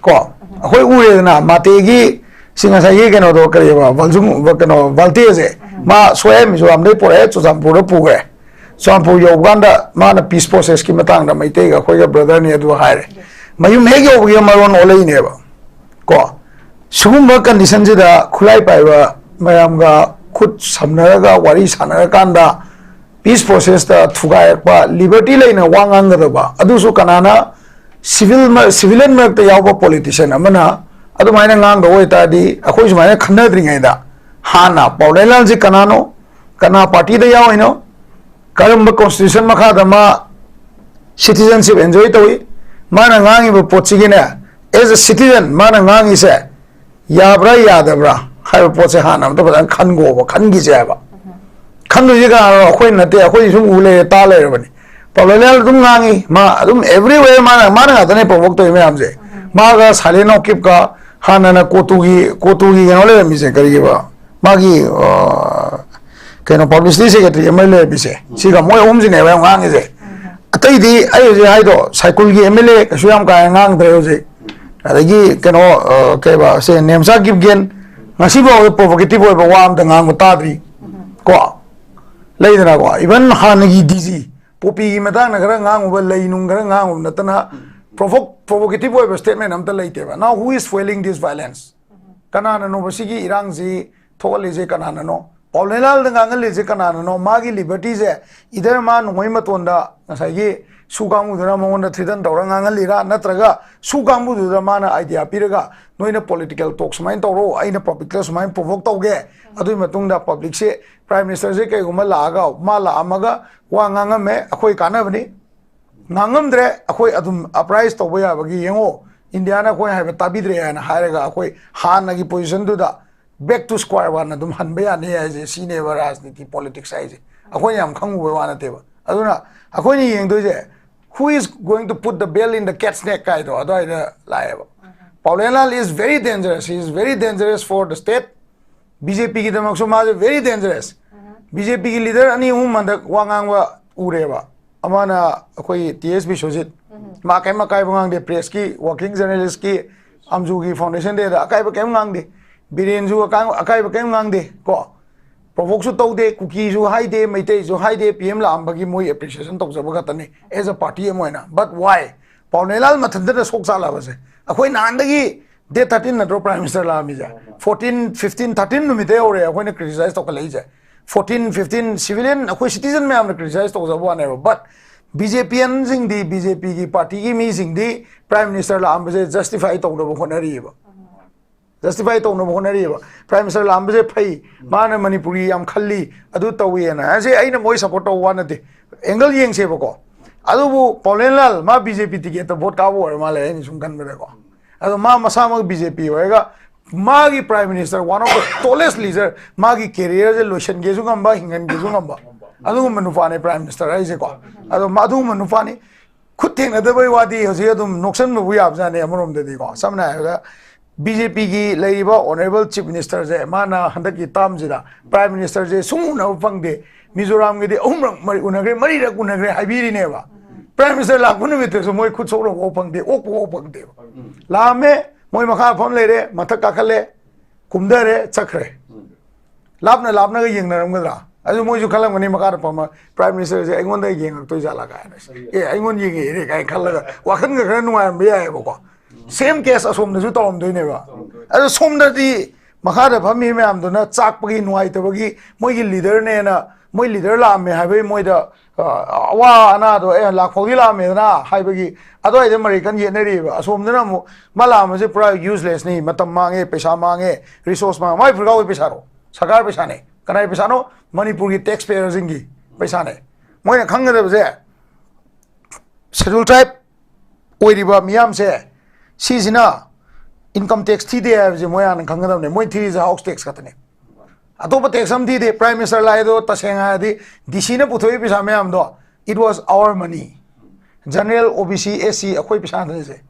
ꯀꯣ, ꯑꯩꯈꯣꯏ ꯎꯔꯦꯗꯅ, ꯃꯥꯇꯦꯒꯤ, ꯁꯤ ꯉꯁꯥꯏꯒꯤ ꯀꯩꯅꯣꯗꯣ, ꯀꯔꯤꯑꯕ, ꯚꯜꯖꯨꯡ, ꯀꯩꯅꯣ, ꯚꯜꯇꯦꯁꯦ, ꯃꯥ ꯁꯣꯌꯥꯏ ꯃꯤꯖꯣꯔꯥꯝꯗꯩ ꯄꯨꯔꯛꯑꯦ, ꯆꯨꯔꯆꯥꯟꯄꯨꯔꯗ ꯄꯨꯈ꯭ꯔꯦ꯫ ꯆꯨꯔꯆꯥꯟꯄꯨꯔ ꯌꯧꯕ ꯀꯥꯟꯗ ꯃꯥꯅ peace processꯀꯤ ꯃꯇꯥꯡꯗ ꯃꯩꯇꯩꯒ ꯑꯩꯈꯣꯏꯒ brotherꯅꯤ ꯑꯗꯨ ꯍꯥꯏꯔꯦ꯫ ꯃꯌꯨꯝ ꯍꯦꯛ ꯌꯧꯕꯒ ꯃꯔꯣꯟ ꯑꯣꯜꯂꯛꯏꯅꯦꯕ꯫ ꯀꯣ, ꯁꯤꯒꯨꯝꯕ conditionꯁꯤꯗ ꯈꯨꯠꯂꯥꯏ ꯄꯥꯏꯕ ꯃꯌꯥꯝꯒ ꯈꯨꯠ ꯁꯝꯅꯔꯒ ꯋꯥꯔꯤ ꯁꯥꯟꯅꯔꯀꯥꯟꯗ peace processꯇ ꯊꯨꯒꯥꯏꯔꯛꯄ, liberty ꯂꯩꯅ ꯋꯥ ꯉꯥꯡꯒꯗꯕ, ꯑꯗꯨꯁꯨ ꯀꯅꯥꯅ civil ꯃ-, civilian ꯃꯔꯛꯇ ꯌꯥꯎꯕ politician ꯑꯃꯅ ꯑꯗꯨꯃꯥꯏꯅ ꯉꯥꯡꯗꯕ ꯑꯣꯏꯇꯥꯔꯗꯤ, ꯑꯩꯈꯣꯏ ꯁꯨꯃꯥꯏꯅ ꯈꯟꯅꯗ꯭ꯔꯤꯉꯩꯗ ꯍꯥꯟꯅ ꯄꯥꯎꯂꯩꯂꯥꯜꯁꯤ ꯀꯅꯥꯅꯣ, ꯀꯅꯥ ꯄꯥꯔꯇꯤꯗ ꯌꯥꯎꯔꯤꯅꯣ, ꯀꯔꯝꯕ ꯀꯣꯟꯁꯇꯤꯇ꯭ꯌꯨꯁꯟ ꯃꯈꯥꯗ ꯃꯥ ꯁꯤꯇꯤꯖꯟꯁꯤꯞ ꯑꯦꯟꯖꯣꯏ ꯇꯧꯏ, ꯃꯥꯅ ꯉꯥꯡꯉꯤꯕ ꯄꯣꯠꯁꯤꯒꯤꯅꯦ, ꯑꯦꯁ ꯑꯦ ꯁꯤꯇꯤꯖꯟ ꯃꯥꯅ ꯉꯥꯡꯉꯤꯁꯦ ꯌꯥꯕ꯭ꯔꯥ ꯌꯥꯗꯕ꯭ꯔꯥ ꯍꯥꯏꯕ ꯄꯣꯠꯁꯦ ꯍꯥꯟꯅ ꯑꯝꯇ ꯐꯖꯅ ꯈꯟꯒꯣꯕ, ꯈꯟꯈꯤꯁꯦ ꯍꯥꯏꯕ꯫ ꯈꯟꯗꯣꯏꯁꯦ ꯀꯅꯥꯅꯣ? ꯑꯩꯈꯣꯏ ꯅꯠꯇꯦ, ꯑꯩꯈꯣꯏ ꯁꯨꯝ ꯎ ꯂꯩꯔꯦ, ꯇꯥ ꯂꯩꯔꯕꯅꯤ꯫ ꯄꯥꯎꯂꯩꯂꯥꯜ ꯑꯗꯨꯝ ꯉꯥꯡꯉꯤ, ꯃꯥ ꯑꯗꯨꯝ everywhere ꯃꯥꯅ, ꯃꯥꯅ ꯉꯥꯛꯇꯅꯦ ꯄ꯭ꯔꯣꯚꯣꯛ ꯇꯧꯔꯤ ꯃꯌꯥꯝꯁꯦ꯫ ꯃꯥꯒ ꯁꯥꯂꯦꯟ ꯑꯣꯀꯤꯞꯀ ꯍꯥꯟꯅꯅ ꯀꯣꯇꯨꯒꯤ, ꯀꯣꯇꯨꯒꯤ ꯀꯩꯅꯣ ꯂꯩꯔꯝꯃꯤꯁꯦ, ꯀꯔꯤꯒꯤꯕ? ꯃꯥꯒꯤ, ꯑ, ꯀꯩꯅꯣ, ꯄꯕ꯭ꯂꯤꯁꯤꯇꯤ ꯁꯦꯀ꯭ꯔꯦꯇꯔꯤ ꯑꯃ ꯂꯩꯔꯝꯃꯤꯁꯦ, ꯁꯤꯒ ꯃꯣꯏ ꯑꯍꯨꯝꯁꯤꯅꯦꯕ ꯌꯥꯝ ꯉꯥꯡꯉꯤꯁꯦ꯫ ꯑꯇꯩꯗꯤ ꯑꯩ ꯍꯧꯖꯤꯛ ꯍꯥꯏꯗꯣ, ꯁꯥꯏꯀꯨꯜꯒꯤ ꯑꯦꯝ ꯑꯦꯜ ꯑꯦ ꯀꯩꯁꯨ ꯌꯥꯝ ꯀꯥ ꯍꯦꯟꯅ ꯉꯥꯡꯗ꯭ꯔꯦ ꯍꯧꯖꯤꯛ꯫ ꯑꯗꯒꯤ ꯀꯩꯅꯣ, ꯑ, ꯀꯩꯕ, ꯁꯦ, ꯅꯦꯝꯆꯥ ꯀꯤꯞꯒꯦꯟ ꯉꯁꯤꯐꯥꯎꯗ ꯄ꯭ꯔꯣꯚꯣꯀꯦꯇꯤꯚ ꯑꯣꯏꯕ ꯋꯥ ꯑꯝꯇ ꯉꯥꯡꯕ ꯇꯥꯗ꯭ꯔꯤ꯫ ꯀꯣ, ꯂꯩꯗꯅꯀꯣ, ꯏꯚꯟ ꯍꯥꯟꯅꯒꯤ ꯗꯤ ꯖꯤ ꯄꯣꯄꯤꯒꯤ ꯃꯇꯥꯡꯗ ꯈꯔ ꯉꯥꯡꯉꯨꯕ, ꯂꯩ ꯅꯨꯡ ꯈꯔ ꯉꯥꯡꯉꯨꯕ ꯅꯠꯇꯅ ꯄ꯭ꯔꯣꯚꯣꯛ-, ꯄ꯭ꯔꯣꯚꯣꯀꯦꯇꯤꯚ ꯑꯣꯏꯕ ꯁ꯭ꯇꯦꯠꯃꯦꯟ ꯑꯝꯇ ꯂꯩꯇꯦꯕ꯫ Now who is fueling this violence? ꯀꯅꯥꯅꯅꯣꯕ ꯁꯤꯒꯤ ꯏꯔꯥꯡꯁꯤ ꯊꯣꯛꯍꯜꯂꯤꯁꯦ? ꯀꯅꯥꯅꯅꯣ? ꯄꯥꯎꯂꯩꯂꯥꯜꯗ ꯉꯥꯡꯍꯜꯂꯤꯁꯦ ꯀꯅꯥꯅꯅꯣ? ꯃꯥꯒꯤ ꯂꯤꯕꯔꯇꯤꯁꯦ ꯏꯗꯔ ꯃꯥ ꯅꯣꯡꯃꯩ ꯃꯇꯣꯟꯗ ꯉꯁꯥꯏꯒꯤ ꯁꯨ ꯀꯥꯡꯕꯨꯗꯨꯅ ꯃꯉꯣꯟꯗ ꯊ꯭ꯔꯤꯇꯟ ꯇꯧꯔ ꯉꯥꯡꯍꯜꯂꯤꯔꯥ, ꯅꯠꯇ꯭ꯔꯒ ꯁꯨ ꯀꯥꯡꯕꯨꯗꯨꯗ ꯃꯥꯅ ꯑꯥꯏꯗꯤꯌꯥ ꯄꯤꯔꯒ, "ꯅꯣꯏꯅ ꯄꯣꯂꯤꯇꯤꯀꯦꯜ ꯇꯣꯛ ꯁꯨꯃꯥꯏꯅ ꯇꯧꯔꯣ, ꯑꯩꯅ ꯄꯕ꯭ꯂꯤꯛꯇ ꯁꯨꯃꯥꯏꯅ ꯄ꯭ꯔꯣꯚꯣꯛ ꯇꯧꯒꯦ"? ꯑꯗꯨꯒꯤ ꯃꯇꯨꯡꯗ ꯄꯕ꯭ꯂꯤꯛꯁꯦ, ꯄ꯭ꯔꯥꯏꯝ ꯃꯤꯅꯤꯁꯇꯔꯁꯦ ꯀꯩꯒꯨꯝꯕ ꯂꯥꯛꯑꯒ, ꯃꯥ ꯂꯥꯛꯑꯝꯃꯒ ꯋꯥ ꯉꯥꯡꯉꯝꯃꯦ, ꯑꯩꯈꯣꯏ ꯀꯥꯟꯅꯕꯅꯤ, ꯉꯥꯡꯉꯝꯗ꯭ꯔꯦ, ꯑꯩꯈꯣꯏ ꯑꯗꯨꯝ ꯑꯞꯔꯥꯏꯁ ꯇꯧꯕ ꯌꯥꯕꯒꯤ, ꯌꯦꯡꯉꯣ, ꯏꯟꯗꯤꯌꯥꯅ ꯑꯩꯈꯣꯏ ꯍꯥꯏꯕ ꯇꯥꯕꯤꯗ꯭ꯔꯦ ꯍꯥꯏꯅ ꯍꯥꯏꯔꯒ ꯑꯩꯈꯣꯏ ꯍꯥꯟꯅꯒꯤ ꯄꯣꯖꯤꯁꯟꯗꯨꯗ back to square one ꯑꯗꯨꯝ ꯍꯟꯕ ꯌꯥꯅꯤ ꯍꯥꯏꯁꯦ, ꯁꯤꯅꯦꯕ ꯔꯥꯖꯅꯤꯇꯤ, ꯄꯣꯂꯤꯇꯤꯛꯁ ꯍꯥꯏꯁꯦ꯫ ꯑꯩꯈꯣꯏꯅ ꯌꯥꯝ ꯈꯪꯉꯨꯕꯩ ꯋꯥ ꯅꯠꯇꯦꯕ꯫ ꯑꯗꯨꯅ ꯑꯩꯈꯣꯏꯅ ꯌꯦꯡꯗꯣꯏꯁꯦ, "Who is going to put the bell in the cat's neck?" ꯍꯥꯏꯗꯣ ꯑꯗꯨꯋꯥꯏꯗ ꯂꯥꯛꯑꯦꯕ꯫ ꯄꯥꯎꯂꯦꯟꯂꯥꯜ is very dangerous, he is very dangerous for the state. B J ꯄꯤꯒꯤꯗꯃꯛꯁꯨ ꯃꯥꯁꯦ very dangerous. ꯕꯤ ꯖꯦ ꯄꯤꯒꯤ ꯂꯤꯗꯔ ꯑꯅꯤ ꯑꯍꯨꯝ ꯍꯟꯗꯛ ꯋꯥ ꯉꯥꯡꯕ ꯎꯔꯦꯕ꯫ ꯑꯃꯅ ꯑꯩꯈꯣꯏ ꯇꯤ ꯑꯦꯁ ꯕꯤꯁ꯭ꯋꯖꯤꯠ, ꯃꯥ ꯀꯔꯤꯝ ꯑꯀꯥꯏꯕ ꯉꯥꯡꯗꯦ, ꯄ꯭ꯔꯦꯁꯀꯤ, ꯋꯥꯔꯀꯤꯡ ꯖꯔꯅꯦꯂꯤꯁ꯭ꯠꯀꯤ, ꯑꯝꯖꯨꯒꯤ ꯐꯥꯎꯟꯗꯦꯁꯟ ꯗꯦꯗ ꯑꯀꯥꯏꯕ ꯀꯔꯤꯝ ꯉꯥꯡꯗꯦ꯫ ꯕꯤꯔꯦꯟꯁꯨ ꯑꯀꯥ-, ꯑꯀꯥꯏꯕ ꯀꯔꯤꯝ ꯉꯥꯡꯗꯦ ꯀꯣ꯫ ꯄ꯭ꯔꯣꯚꯣꯛꯁꯨ ꯇꯧꯗꯦ, ꯀꯨꯀꯤꯁꯨ ꯍꯥꯏꯗꯦ, ꯃꯩꯇꯩꯁꯨ ꯍꯥꯏꯗꯦ, ꯄꯤ ꯑꯦꯝ ꯂꯥꯛꯑꯝꯕꯒꯤ ꯃꯣꯏ ꯑꯦꯄ꯭ꯔꯤꯁꯤꯌꯦꯁꯟ ꯇꯧꯖꯕ ꯈꯛꯇꯅꯤ as a party ꯑꯃ ꯑꯣꯏꯅ꯫ But why? ꯄꯥꯎꯅꯦꯂꯥꯜ ꯃꯊꯟꯇꯅ ꯁꯣꯛ ꯆꯥꯜꯂꯕꯁꯦ꯫ ꯑꯩꯈꯣꯏ ꯅꯍꯥꯟꯗꯒꯤ date thirteen ꯅꯠꯇ꯭ꯔꯣ ꯄ꯭ꯔꯥꯏꯝ ꯃꯤꯅꯤꯁꯇꯔ ꯂꯥꯛꯑꯝꯃꯤꯁꯦ? Fourteen, fifteen, thirteen ꯅꯨꯃꯤꯠꯇꯩ ꯍꯧꯔꯦ ꯑꯩꯈꯣꯏꯅ ꯀ꯭ꯔꯤꯇꯤꯁꯥꯏꯁ ꯇꯧꯈꯠꯂꯛꯏꯁꯦ꯫ Fourteen, fifteen civilian ꯑꯩꯈꯣꯏ ꯁꯤꯇꯤꯖꯟ ꯃꯌꯥꯝꯅ ꯀ꯭ꯔꯤꯇꯤꯁꯥꯏꯁ ꯇꯧꯖꯕ ꯋꯥꯅꯦꯕ꯫ But ꯕꯤ ꯖꯦ ꯄꯤꯌꯟꯁꯤꯡꯗꯤ, ꯕꯤ ꯖꯦ ꯄꯤꯒꯤ ꯄꯥꯔꯇꯤꯒꯤ ꯃꯤꯁꯤꯡꯗꯤ ꯄ꯭ꯔꯥꯏꯝ ꯃꯤꯅꯤꯁꯇꯔ ꯂꯥꯛꯑꯝꯕꯁꯦ ꯖꯁꯇꯤꯐꯥꯏ ꯇꯧꯅꯕ ꯍꯣꯠꯅꯔꯤꯑꯕ꯫ ꯖꯁꯇꯤꯐꯥꯏ ꯇꯧꯅꯕ ꯍꯣꯠꯅꯔꯤꯑꯕ꯫ ꯄ꯭ꯔꯥꯏꯝ ꯃꯤꯅꯤꯁꯇꯔ ꯂꯥꯛꯑꯝꯕꯁꯦ ꯐꯩ, ꯃꯥꯅ ꯃꯅꯤꯄꯨꯔꯒꯤ ꯌꯥꯝ ꯈꯜꯂꯤ, ꯑꯗꯨ ꯇꯧꯏꯅ꯫ ꯑꯁꯤ ꯑꯩꯅ ꯃꯣꯏ ꯁꯞꯄꯣꯔꯠ ꯇꯧꯕ ꯋꯥ ꯅꯠꯇꯦ, ꯑꯦꯡꯒꯜ ꯌꯦꯡꯁꯦꯕꯀꯣ꯫ ꯑꯗꯨꯕꯨ ꯄꯥꯎꯂꯦꯟ ꯂꯥꯜ ꯃꯥ ꯕꯤ ꯖꯦ ꯄꯤ ꯇꯤꯀꯦꯠꯇ ꯚꯣꯠ ꯀꯥꯕ ꯑꯣꯏꯔ ꯃꯥꯜꯂꯦ, ꯑꯩꯅ ꯁꯨꯝ ꯈꯟꯕꯗꯀꯣ꯫ ꯑꯗꯣ ꯃꯥ ꯃꯁꯥꯃꯛ ꯕꯤ ꯖꯦ ꯄꯤ ꯑꯣꯏꯔꯒ ꯃꯥꯒꯤ prime minister, one of the tallest leader, ꯃꯥꯒꯤ ꯀꯦꯔꯤꯌꯔꯁꯦ ꯂꯣꯏꯁꯤꯟꯒꯦꯁꯨ ꯉꯝꯕ, ꯍꯤꯡꯍꯟꯒꯦꯁꯨ ꯉꯝꯕ, ꯑꯗꯨꯒꯨꯝꯕ ꯅꯨꯄꯥꯅꯦ ꯄ꯭ꯔꯥꯏꯝ ꯃꯤꯅꯤꯁꯇꯔ ꯍꯥꯏꯁꯦꯀꯣ꯫ ꯑꯗꯣ ꯃꯥ ꯑꯗꯨꯒꯨꯝꯕ ꯅꯨꯄꯥꯅꯤ꯫ ꯈꯨꯠ ꯊꯦꯡꯅꯗꯕꯩ ꯋꯥꯗꯤ ꯍꯧꯖꯤꯛ ꯑꯗꯨꯝ ꯅꯣꯛꯁꯟꯕꯕꯨ ꯌꯥꯕꯖꯥꯠꯅꯤ ꯑꯃꯔꯣꯝꯗꯗꯤꯀꯣ꯫ ꯁꯝꯅ ꯍꯥꯏꯔꯕꯗ, ꯕꯤ ꯖꯦ ꯄꯤꯒꯤ ꯂꯩꯔꯤꯕ ꯑꯣꯅꯔꯦꯕꯜ ꯆꯤꯐ ꯃꯤꯅꯤꯁꯇꯔꯁꯦ, ꯃꯥꯅ ꯍꯟꯗꯛꯀꯤ ꯇꯥꯔꯝꯁꯤꯗ ꯄ꯭ꯔꯥꯏꯝ ꯃꯤꯅꯤꯁꯇꯔꯁꯦ ꯁꯨꯡ ꯎꯅꯕ ꯐꯪꯗꯦ꯫ ꯃꯤꯖꯣꯔꯥꯝꯒꯤꯗꯤ ꯑꯍꯨꯝꯔꯛ ꯃꯔꯤ ꯎꯅꯈ꯭ꯔꯦ, ꯃꯔꯤꯔꯛ ꯎꯅꯈ꯭ꯔꯦ ꯍꯥꯏꯕꯤꯔꯤꯅꯦꯕ꯫ ꯄ꯭ꯔꯥꯏꯝ ꯃꯤꯅꯤꯁꯇꯔ ꯂꯥꯛꯄ ꯅꯨꯃꯤꯠꯇꯁꯨ ꯃꯣꯏ ꯈꯨꯠ ꯁꯣꯛꯅꯕ ꯐꯥꯎ ꯐꯪꯗꯦ, ꯑꯣꯛꯄ ꯐꯥꯎ ꯐꯪꯗꯦꯕ꯫ ꯂꯥꯛꯑꯝꯃꯦ, ꯃꯣꯏ ꯃꯈꯥ ꯐꯝ ꯂꯩꯔꯦ, ꯃꯊꯛ ꯀꯥꯈꯠꯂꯦ, ꯀꯨꯝꯊꯔꯦ, ꯆꯠꯈ꯭ꯔꯦ꯫ ꯂꯥꯞꯅ ꯂꯥꯞꯅꯒ ꯌꯦꯡꯅꯔꯝꯒꯗ꯭ꯔꯥ? ꯑꯗꯨ ꯃꯣꯏꯁꯨ ꯈꯜꯂꯝꯒꯅꯤ, ꯃꯈꯥꯗ ꯐꯝꯃ ꯄ꯭ꯔꯥꯏꯝ ꯃꯤꯅꯤꯁꯇꯔꯁꯦ ꯑꯩꯉꯣꯟꯗ ꯌꯦꯡꯉꯛꯇꯣꯏ ꯖꯥꯠꯂꯥ ꯀꯥꯏꯅ, "ꯑꯦ, ꯑꯩꯉꯣꯟꯗ ꯌꯦꯡꯉꯛꯏꯔꯦ" ꯀꯥꯏꯅ ꯈꯜꯂꯒ ꯋꯥꯈꯜꯒ ꯈꯔ ꯅꯨꯡꯉꯥꯏꯔꯝꯕ ꯌꯥꯏꯑꯕꯀꯣ꯫ ꯁꯦꯝ ꯀꯦꯁ ꯑꯁꯣꯝꯗꯁꯨ ꯇꯧꯔꯝꯗꯣꯏꯅꯦꯕ꯫ ꯑꯗꯣ ꯁꯣꯝꯗꯗꯤ ꯃꯈꯥꯗ ꯐꯝꯃꯤ ꯃꯌꯥꯝꯗꯨꯅ ꯆꯥꯛꯄꯒꯤ, ꯅꯨꯡꯉꯥꯏꯇꯕꯒꯤ, ꯃꯣꯏꯒꯤ ꯂꯤꯗꯔꯅꯦꯅ, ꯃꯣꯏ ꯂꯤꯗꯔ ꯂꯥꯛꯑꯝꯃꯦ ꯍꯥꯏꯕꯒꯤ ꯃꯣꯏꯗ, ꯑ, ꯑꯋꯥ ꯑꯅꯥꯗꯣ, "ꯑꯦ, ꯂꯥꯛꯐꯥꯎꯗꯤ ꯂꯥꯛꯑꯝꯃꯦꯗꯅ" ꯍꯥꯏꯕꯒꯤ ꯑꯗꯨꯋꯥꯏꯗ ꯃꯔꯩ ꯀꯟꯅ ꯌꯦꯠꯅꯔꯤꯑꯕ꯫ ꯑꯁꯣꯝꯗꯅ ꯑꯃꯨꯛ ꯃꯥ ꯂꯥꯛꯑꯝꯕꯁꯦ ꯄꯨꯔꯥ ꯌꯨꯁꯂꯦꯁꯅꯤ, ꯃꯇꯝ ꯃꯥꯡꯉꯦ, ꯄꯩꯁꯥ ꯃꯥꯡꯉꯦ, ꯔꯤꯁꯣꯔꯁ ꯃꯥꯡꯉꯦ꯫ ꯃꯥꯏ ꯐꯨꯔꯒꯥꯎꯒꯤ ꯄꯩꯁꯥꯔꯣ? ꯁꯔꯀꯥꯔ ꯄꯩꯁꯥꯅꯦ꯫ ꯀꯅꯥꯏ ꯄꯩꯁꯥꯅꯣ? ꯃꯅꯤꯄꯨꯔꯒꯤ ꯇꯦꯛꯁ ꯄꯦꯌꯔꯁꯤꯡꯒꯤ ꯄꯩꯁꯥꯅꯦ꯫ ꯃꯣꯏꯅ ꯈꯪꯒꯗꯕꯁꯦ, ꯁꯦꯗꯨꯜ ꯇ꯭ꯔꯥꯏꯕ ꯑꯣꯏꯔꯤꯕ ꯃꯤꯌꯥꯝꯁꯦ, ꯁꯤꯁꯤꯅ ꯏꯟꯀꯝ ꯇꯦꯛꯁ ꯊꯤꯗꯦ ꯍꯥꯏꯕꯁꯦ ꯃꯣꯏ ꯍꯥꯟꯅ ꯈꯪꯒꯗꯕꯅꯦ꯫ ꯃꯣꯏ ꯊꯤꯔꯤꯁꯦ ꯍꯥꯎꯁ ꯇꯦꯛꯁ ꯈꯛꯇꯅꯦ꯫ ꯑꯇꯣꯞꯄ ꯇꯦꯛꯁ ꯑꯃ ꯊꯤꯗꯦ꯫ ꯄ꯭ꯔꯥꯏꯝ ꯃꯤꯅꯤꯁꯇꯔ ꯂꯥꯛꯑꯦꯗꯣ, ꯇꯁꯦꯡꯅ ꯍꯥꯏꯔꯗꯤ, ꯗꯤ ꯁꯤꯅ ꯄꯨꯊꯣꯛꯏ ꯄꯩꯁꯥ ꯃꯌꯥꯝꯗꯣ, it was our money, general, ꯑꯣ ꯕꯤ ꯁꯤ, ꯑꯦꯁ ꯁꯤ, ꯑꯩꯈꯣꯏ ꯄꯩꯁꯥ ꯅꯠꯇꯦ ꯁꯦ꯫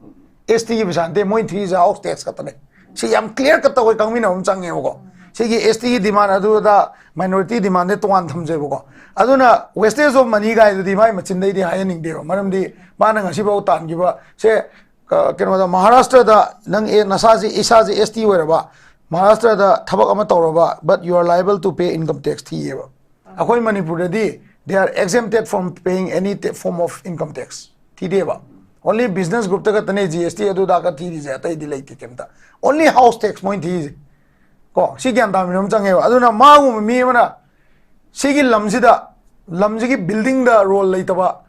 ꯑꯦꯁ ꯇꯤꯒꯤ ꯄꯩꯁꯥ ꯅꯠꯇꯦ, ꯃꯣꯏ ꯊꯤꯔꯤꯁꯦ ꯍꯥꯎꯁ ꯇꯦꯛꯁ ꯈꯛꯇꯅꯦ꯫ ꯁꯤ ꯌꯥꯝ ꯀ꯭ꯂꯤꯌꯥꯔ ꯀꯠꯇ ꯑꯩꯈꯣꯏ ꯈꯪꯃꯤꯟꯅꯕ ꯑꯃ ꯆꯪꯉꯦꯕꯀꯣ꯫ ꯁꯤꯒꯤ ꯑꯦꯁ ꯇꯤꯒꯤ ꯗꯤꯃꯥꯟ ꯑꯗꯨ ꯑꯗꯥ, ꯃꯥꯏꯅꯣꯔꯤꯇꯤ ꯗꯤꯃꯥꯟꯗꯤ ꯇꯣꯉꯥꯟ ꯊꯝꯖꯩꯕꯀꯣ꯫ ꯑꯗꯨꯅ wastage of money ꯀꯥꯏꯗꯨꯗꯤ ꯃꯥꯏ ꯃꯆꯤꯟꯗꯩꯗꯤ ꯍꯥꯏꯍꯟꯅꯤꯡꯗꯦꯕ꯫ ꯃꯔꯝꯗꯤ ꯃꯥꯅ ꯉꯁꯤꯐꯥꯎ ꯇꯥꯟꯈꯤꯕ ꯁꯦ, ꯀ-, ꯀꯩꯅꯣꯗ, ꯃꯍꯥꯔꯥꯁꯇ꯭ꯔꯗ ꯅꯪ, ꯑꯦ, ꯅꯁꯥꯁꯦ, ꯏꯁꯥꯁꯦ ꯑꯦꯁ ꯇꯤ ꯑꯣꯏꯔꯕ, ꯃꯍꯥꯔꯥꯁꯇ꯭ꯔꯗ ꯊꯕꯛ ꯑꯃ ꯇꯧꯔꯕ, but you are liable to pay income tax ꯊꯤꯌꯦꯕ꯫ ꯑꯩꯈꯣꯏ ꯃꯅꯤꯄꯨꯔꯗꯗꯤ they are exempted from paying any ta-, form of income tax ꯊꯤꯗꯦꯕ꯫ Only business group ꯇ ꯈꯛꯇꯅꯦ ꯖꯤ ꯑꯦꯁ ꯇꯤ ꯑꯗꯨꯗꯥꯒ ꯊꯤꯔꯤꯁꯦ, ꯑꯇꯩꯗꯤ ꯂꯩꯇꯦ ꯀꯩꯝꯇ꯫ Only house tax ꯃꯣꯏꯅ ꯊꯤꯔꯤꯁꯦ꯫ ꯀꯣ, ꯁꯤ ꯒ꯭ꯌꯥꯟ ꯇꯥꯕ ꯃꯤꯅꯣꯝ ꯆꯪꯉꯦꯕ꯫ ꯑꯗꯨꯅ ꯃꯥꯒꯨꯝꯕ ꯃꯤ ꯑꯃꯅ ꯁꯤꯒꯤ ꯂꯝꯁꯤꯗ, ꯂꯝꯁꯤꯒꯤ building ꯗ ꯔꯣꯜ ꯂꯩꯇꯕ,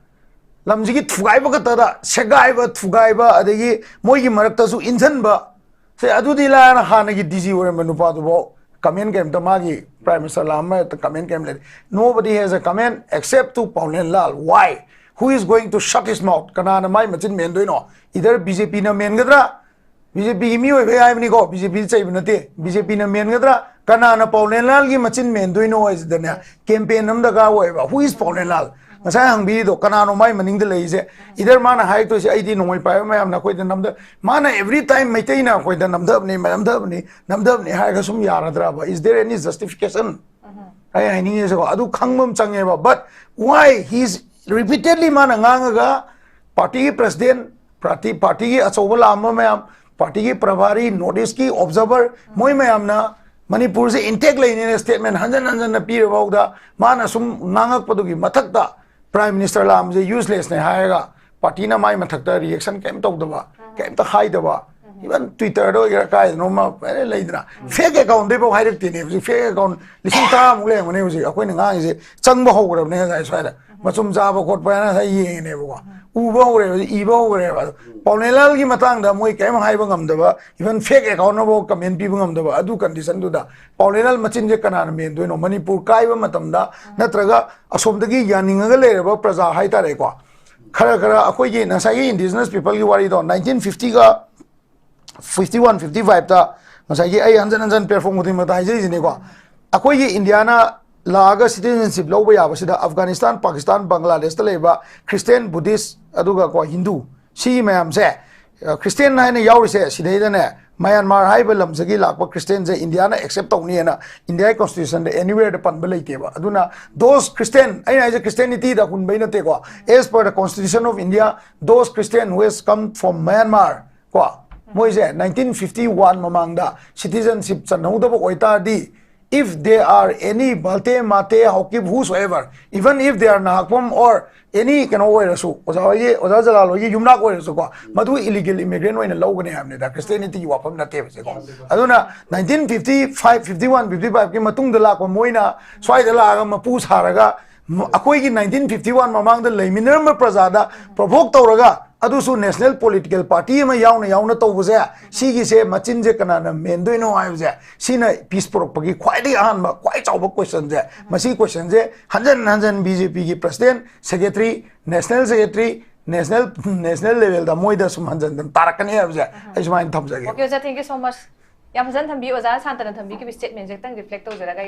ꯂꯝꯁꯤꯒꯤ ꯊꯨꯒꯥꯏꯕ ꯈꯛꯇꯗ, ꯁꯦꯒꯥꯏꯕ, ꯊꯨꯒꯥꯏꯕ, ꯑꯗꯒꯤ ꯃꯣꯏꯒꯤ ꯃꯔꯛꯇꯁꯨ ꯏꯟꯁꯤꯟꯕ, ꯁꯦ, ꯑꯗꯨꯗꯤ ꯂꯥꯏꯅ ꯍꯥꯟꯅꯒꯤ ꯗꯤ ꯖꯤ ꯑꯣꯏꯔꯝꯕ ꯅꯨꯄꯥꯗꯨꯐꯥꯎ ꯀꯃꯦꯟ ꯀꯩꯝꯇ, ꯃꯥꯒꯤ ꯄ꯭ꯔꯥꯏꯝ ꯃꯤꯅꯤꯁꯇꯔ ꯂꯥꯛꯑꯝꯕ ꯀꯃꯦꯟ ꯀꯩꯝ ꯂꯩꯇꯦ꯫ Nobody has a comment except to ꯄꯥꯎꯅꯦꯟ Lal. Why? Who is going to shut his mouth? ꯀꯅꯥꯅ ꯃꯥꯏ ꯃꯆꯤꯟ ꯃꯦꯟꯗꯣꯏꯅꯣ? Either ꯕꯤ ꯖꯦ ꯄꯤꯅ ꯃꯦꯟꯒꯗ꯭ꯔꯥ? ꯕꯤ ꯖꯦ ꯄꯤꯒꯤ ꯃꯤꯑꯣꯏꯕ ꯍꯥꯏꯕꯅꯤꯀꯣ, ꯕꯤ ꯖꯦ ꯄꯤ ꯆꯩꯕ ꯅꯠꯇꯦ꯫ ꯕꯤ ꯖꯦ ꯄꯤꯅ ꯃꯦꯟꯒꯗ꯭ꯔꯥ? ꯀꯅꯥꯅ ꯄꯥꯎꯅꯦꯟ ꯂꯥꯜꯒꯤ ꯃꯆꯤꯟ ꯃꯦꯟꯗꯣꯏꯅꯣ ꯍꯥꯏꯁꯤꯗꯅꯦ, ꯀꯦꯝꯄꯦꯟ ꯑꯃ ꯗꯔꯀꯥꯔ ꯑꯣꯏꯌꯦꯕ꯫ Who is ꯄꯥꯎꯅꯦꯟ ꯂꯥꯜ? ꯉꯁꯥꯏ ꯍꯪꯕꯤꯔꯤꯗꯣ, ꯀꯅꯥꯅꯣ ꯃꯥꯏ ꯃꯅꯤꯡꯗ ꯂꯩꯔꯤꯁꯦ? Either ꯃꯥꯅ ꯍꯥꯏꯔꯛꯇꯣꯏꯁꯦ, "ꯑꯩꯗꯤ ꯅꯣꯡꯃꯩ ꯄꯥꯏꯕ ꯃꯌꯥꯝꯅ ꯑꯩꯈꯣꯏꯗ ꯅꯝꯗ-," ꯃꯥꯅ every time ꯃꯩꯇꯩꯅ ꯑꯩꯈꯣꯏꯗ ꯅꯝꯗꯕꯅꯤ, ꯅꯝꯗꯕꯅꯤ, ꯅꯝꯗꯕꯅꯤ ꯍꯥꯏꯔꯒ ꯁꯨꯝ ꯌꯥꯔꯗ꯭ꯔꯕ? Is there any justification? ꯑꯩ ꯍꯥꯏꯅꯤꯡꯉꯤꯁꯦꯀꯣ, ꯑꯗꯨ ꯈꯪꯕ ꯑꯃ ꯆꯪꯉꯦꯕ꯫ But why he is repeatedly ꯃꯥꯅ ꯉꯥꯡꯉꯒ ꯄꯥꯔꯇꯤꯒꯤ ꯄ꯭ꯔꯁꯤꯗꯦꯟ, ꯄꯥꯔꯇꯤ, ꯄꯥꯔꯇꯤꯒꯤ ꯑꯆꯧꯕ ꯂꯥꯛꯑꯝꯕ ꯃꯌꯥꯝ, ꯄꯥꯔꯇꯤꯒꯤ ꯄ꯭ꯔꯚꯥꯔꯤ, ꯅꯣꯔꯠ ꯏꯁꯀꯤ ꯑꯣꯕꯖꯥꯔꯚꯔ, ꯃꯣꯏ ꯃꯌꯥꯝꯅ ꯃꯅꯤꯄꯨꯔꯁꯦ ꯏꯟꯇꯦꯛ ꯂꯩꯅꯦꯅ ꯁ꯭ꯇꯦꯠꯃꯦꯟ ꯍꯟꯖꯟ ꯍꯟꯖꯟꯅ ꯄꯤꯔꯐꯥꯎꯗ ꯃꯥꯅ ꯁꯨꯝ ꯉꯥꯡꯉꯛꯄꯗꯨꯒꯤ ꯃꯊꯛꯇ ꯄ꯭ꯔꯥꯏꯝ ꯃꯤꯅꯤꯁꯇꯔ ꯂꯥꯛꯑꯝꯕꯁꯦ ꯌꯨꯁꯂꯦꯁꯅꯦ ꯍꯥꯏꯔꯒ ꯄꯥꯔꯇꯤꯅ ꯃꯥꯏ ꯃꯊꯛꯇ ꯔꯤꯌꯦꯛꯁꯟ ꯀꯩꯝ ꯇꯧꯗꯕ, ꯀꯩꯝꯇ ꯍꯥꯏꯗꯕ, ꯏꯚꯟ ꯇ꯭ꯋꯤꯇꯔꯗ ꯑꯣꯏꯒꯦꯔꯥ ꯀꯥꯏꯗꯅꯣꯃ ꯑꯦ ꯂꯩꯗꯅ, ꯐꯦꯛ ꯑꯦꯀꯥꯎꯟꯗꯩꯐꯥꯎ ꯍꯥꯏꯔꯛꯇꯦꯅꯦ꯫ ꯍꯧꯖꯤꯛ ꯐꯦꯛ ꯑꯦꯀꯥꯎꯟ ꯂꯤꯁꯤꯡ ꯇꯔꯥꯃꯨꯛ ꯂꯩꯔꯝꯒꯅꯤ ꯍꯧꯖꯤꯛ ꯑꯩꯈꯣꯏꯅ ꯉꯥꯡꯉꯤꯁꯦ꯫ ꯆꯪꯕ ꯍꯧꯈ꯭ꯔꯕꯅꯦ ꯉꯁꯥꯏ ꯁ꯭ꯋꯥꯏꯗ꯫ ꯃꯆꯨꯝ ꯆꯥꯕ ꯈꯣꯠꯄ ꯍꯥꯏꯅ ꯉꯁꯥꯏ ꯌꯦꯡꯉꯤꯅꯦꯕꯀꯣ꯫ ꯎꯕ ꯍꯧꯔꯦꯕ, ꯏꯕ ꯍꯧꯈ꯭ꯔꯦꯕ꯫ ꯑꯗꯣ ꯄꯥꯎꯅꯦꯂꯥꯜꯒꯤ ꯃꯇꯥꯡꯗ ꯃꯣꯏ ꯀꯔꯤꯝ ꯍꯥꯏꯕ ꯉꯝꯗꯕ, ꯏꯚꯟ ꯐꯦꯛ ꯑꯦꯀꯥꯎꯟꯅꯐꯥꯎ ꯀꯃꯦꯟ ꯄꯤꯕ ꯉꯝꯗꯕ ꯑꯗꯨ ꯀꯟꯗꯤꯁꯟꯗꯨꯗ ꯄꯥꯎꯅꯦꯂꯥꯜ ꯃꯆꯤꯟꯁꯦ ꯀꯅꯥꯅ ꯃꯦꯟꯗꯣꯏꯅꯣ? ꯃꯅꯤꯄꯨꯔ ꯀꯥꯏꯕ ꯃꯇꯝꯗ ꯅꯠꯇ꯭ꯔꯒ ꯑꯁꯣꯝꯗꯒꯤ ꯌꯥꯅꯤꯡꯉꯒ ꯂꯩꯔꯕ ꯄ꯭ꯔꯖꯥ ꯍꯥꯏꯇꯥꯔꯦꯀꯣ, ꯈꯔ ꯈꯔ ꯑꯩꯈꯣꯏꯒꯤ ꯉꯁꯥꯏꯒꯤ ꯏꯟꯗꯤꯖꯤꯅꯁ ꯄꯤꯄꯜꯒꯤ ꯋꯥꯔꯤꯗꯣ, ꯅꯥꯏꯟꯇꯤꯟ ꯐꯤꯐꯇꯤꯒ ꯐꯤꯐꯇꯤ ꯋꯥꯟ, ꯐꯤꯐꯇꯤ ꯐꯥꯏꯚꯇ ꯉꯁꯥꯏꯒꯤ ꯑꯩ ꯍꯟꯖꯟ ꯍꯟꯖꯟ ꯄ꯭ꯂꯦꯠꯐꯣꯝ ꯈꯨꯗꯤꯡꯃꯛꯇ ꯍꯥꯏꯖꯔꯤꯁꯤꯅꯤꯀꯣ, ꯑꯩꯈꯣꯏꯒꯤ ꯏꯟꯗꯤꯌꯥꯅ ꯂꯥꯛꯑꯒ ꯁꯤꯇꯤꯖꯦꯟꯁꯤꯞ ꯂꯧꯕ ꯌꯥꯕꯁꯤꯗ ꯑꯐꯒꯥꯅꯤꯁꯇꯥꯟ, ꯄꯥꯀꯤꯁꯇꯥꯟ, ꯕꯪꯒ꯭ꯂꯥꯗꯦꯁꯇ ꯂꯩꯕ ꯈ꯭ꯔꯤꯁꯇꯦꯟ, ꯕꯨꯙꯤꯁ, ꯑꯗꯨꯒ ꯀꯣ ꯍꯤꯟꯗꯨ, ꯁꯤꯒꯤ ꯃꯌꯥꯝꯁꯦ, ꯑ, ꯈ꯭ꯔꯤꯁꯇꯦꯟ ꯍꯥꯏꯅ ꯌꯥꯎꯔꯤꯁꯦ ꯁꯤꯗꯩꯗꯅꯦ, ꯃꯌꯥꯟꯃꯥꯔ ꯍꯥꯏꯔꯤꯕ ꯂꯝꯁꯤꯒꯤ ꯂꯥꯛꯄ ꯈ꯭ꯔꯤꯁꯇꯦꯟꯁꯦ ꯏꯟꯗꯤꯌꯥꯅ ꯑꯦꯛꯁꯦꯞ ꯇꯧꯅꯤꯅ ꯏꯟꯗꯤꯌꯥꯒꯤ ꯀꯣꯟꯁꯇꯤꯇ꯭ꯌꯨꯁꯟꯗ ꯑꯦꯅꯤꯋꯦꯔꯗ ꯄꯟꯕ ꯂꯩꯇꯦꯕ꯫ ꯑꯗꯨꯅ those Christian, ꯑꯩꯅ ꯍꯥꯏꯁꯦ ꯈ꯭ꯔꯤꯁꯇꯦꯅꯤꯇꯤꯗ ꯍꯨꯟꯕꯩ ꯅꯠꯇꯦꯀꯣ, as per the Constitution of India, those Christian who has come from Myanmar, ꯀꯣ, ꯃꯣꯏꯁꯦ ꯅꯥꯏꯟꯇꯤꯟ ꯐꯤꯐꯇꯤ ꯋꯥꯟ ꯃꯃꯥꯡꯗ ꯁꯤꯇꯤꯖꯟꯁꯤꯞ ꯆꯟꯍꯧꯗꯕ ꯑꯣꯏꯇꯥꯔꯗꯤ, if they are any Balte, Mate, Haokip, whosoever, even if they are Nahakpam or any ꯀꯩꯅꯣ ꯑꯣꯏꯔꯁꯨ, ꯑꯣꯖꯥ ꯍꯣꯏꯒꯤ, ꯑꯣꯖꯥ ꯖꯂꯥꯜ ꯍꯣꯏꯒꯤ ꯌꯨꯝꯅꯥꯛ ꯑꯣꯏꯔꯁꯨꯀꯣ, ꯃꯗꯨ ꯏꯂꯤꯒꯦꯜ ꯏꯃꯤꯒ꯭ꯔꯦꯟ ꯑꯣꯏꯅ ꯂꯧꯒꯅꯤ ꯍꯥꯏꯕꯅꯤꯗ, ꯈ꯭ꯔꯤꯁꯇꯦꯅꯤꯇꯤꯒꯤ ꯋꯥꯐꯝ ꯅꯠꯇꯦꯕ ꯁꯦꯀꯣ꯫ ꯑꯗꯨꯅ nineteen fifty five, fifty one, fifty ꯐꯥꯏꯚꯀꯤ ꯃꯇꯨꯡꯗ ꯂꯥꯛꯄ ꯃꯣꯏꯅ ꯁ꯭ꯋꯥꯏꯗ ꯂꯥꯛꯑꯒ ꯃꯄꯨ ꯁꯥꯔꯒ, ꯃ-, ꯑꯩꯈꯣꯏꯒꯤ ꯅꯥꯏꯟꯇꯤꯟ ꯐꯤꯐꯇꯤ ꯋꯥꯟ ꯃꯃꯥꯡꯗ ꯂꯩꯃꯤꯟꯅꯔꯝꯕ ꯄ꯭ꯔꯖꯥꯗ ꯄ꯭ꯔꯣꯚꯣꯛ ꯇꯧꯔꯒ, ꯑꯗꯨꯁꯨ national political party ꯑꯃ ꯌꯥꯎꯅ ꯌꯥꯎꯅ ꯇꯧꯕꯁꯦ, ꯁꯤꯒꯤꯁꯦ ꯃꯆꯤꯟꯁꯦ ꯀꯅꯥꯅ ꯃꯦꯟꯗꯣꯏꯅꯣ ꯍꯥꯏꯕꯁꯦ, ꯁꯤꯅ peace ꯄꯨꯔꯛꯄꯒꯤ ꯈ꯭ꯋꯥꯏꯗꯒꯤ ꯑꯍꯥꯟꯕ, ꯈ꯭ꯋꯥꯏ ꯆꯥꯎꯕ questionꯁꯦ꯫ ꯃꯁꯤ questionꯁꯦ ꯍꯟꯖꯟ ꯍꯟꯖꯟ BJPꯒꯤ president, secretary, national secretary, national, national levelꯗ ꯃꯣꯏꯗ ꯁꯨꯝ ꯍꯟꯖꯟ ꯍꯟꯖꯟ ꯇꯥꯔꯛꯀꯅꯤ ꯍꯥꯏꯕꯁꯦ ꯑꯩ ꯁꯨꯃꯥꯏꯅ ꯊꯝꯖꯒꯦ꯫ Okay, ꯑꯣꯖꯥ, thank you so much. ꯌꯥꯝ ꯐꯖꯅ ꯊꯝꯕꯤ, ꯑꯣꯖꯥ ꯁꯥꯟꯇꯅ ꯊꯝꯕꯤꯈꯤꯕ statementꯁꯦ ꯈꯤꯇꯪ reflect ꯇꯧꯖꯔꯒ ꯑꯩ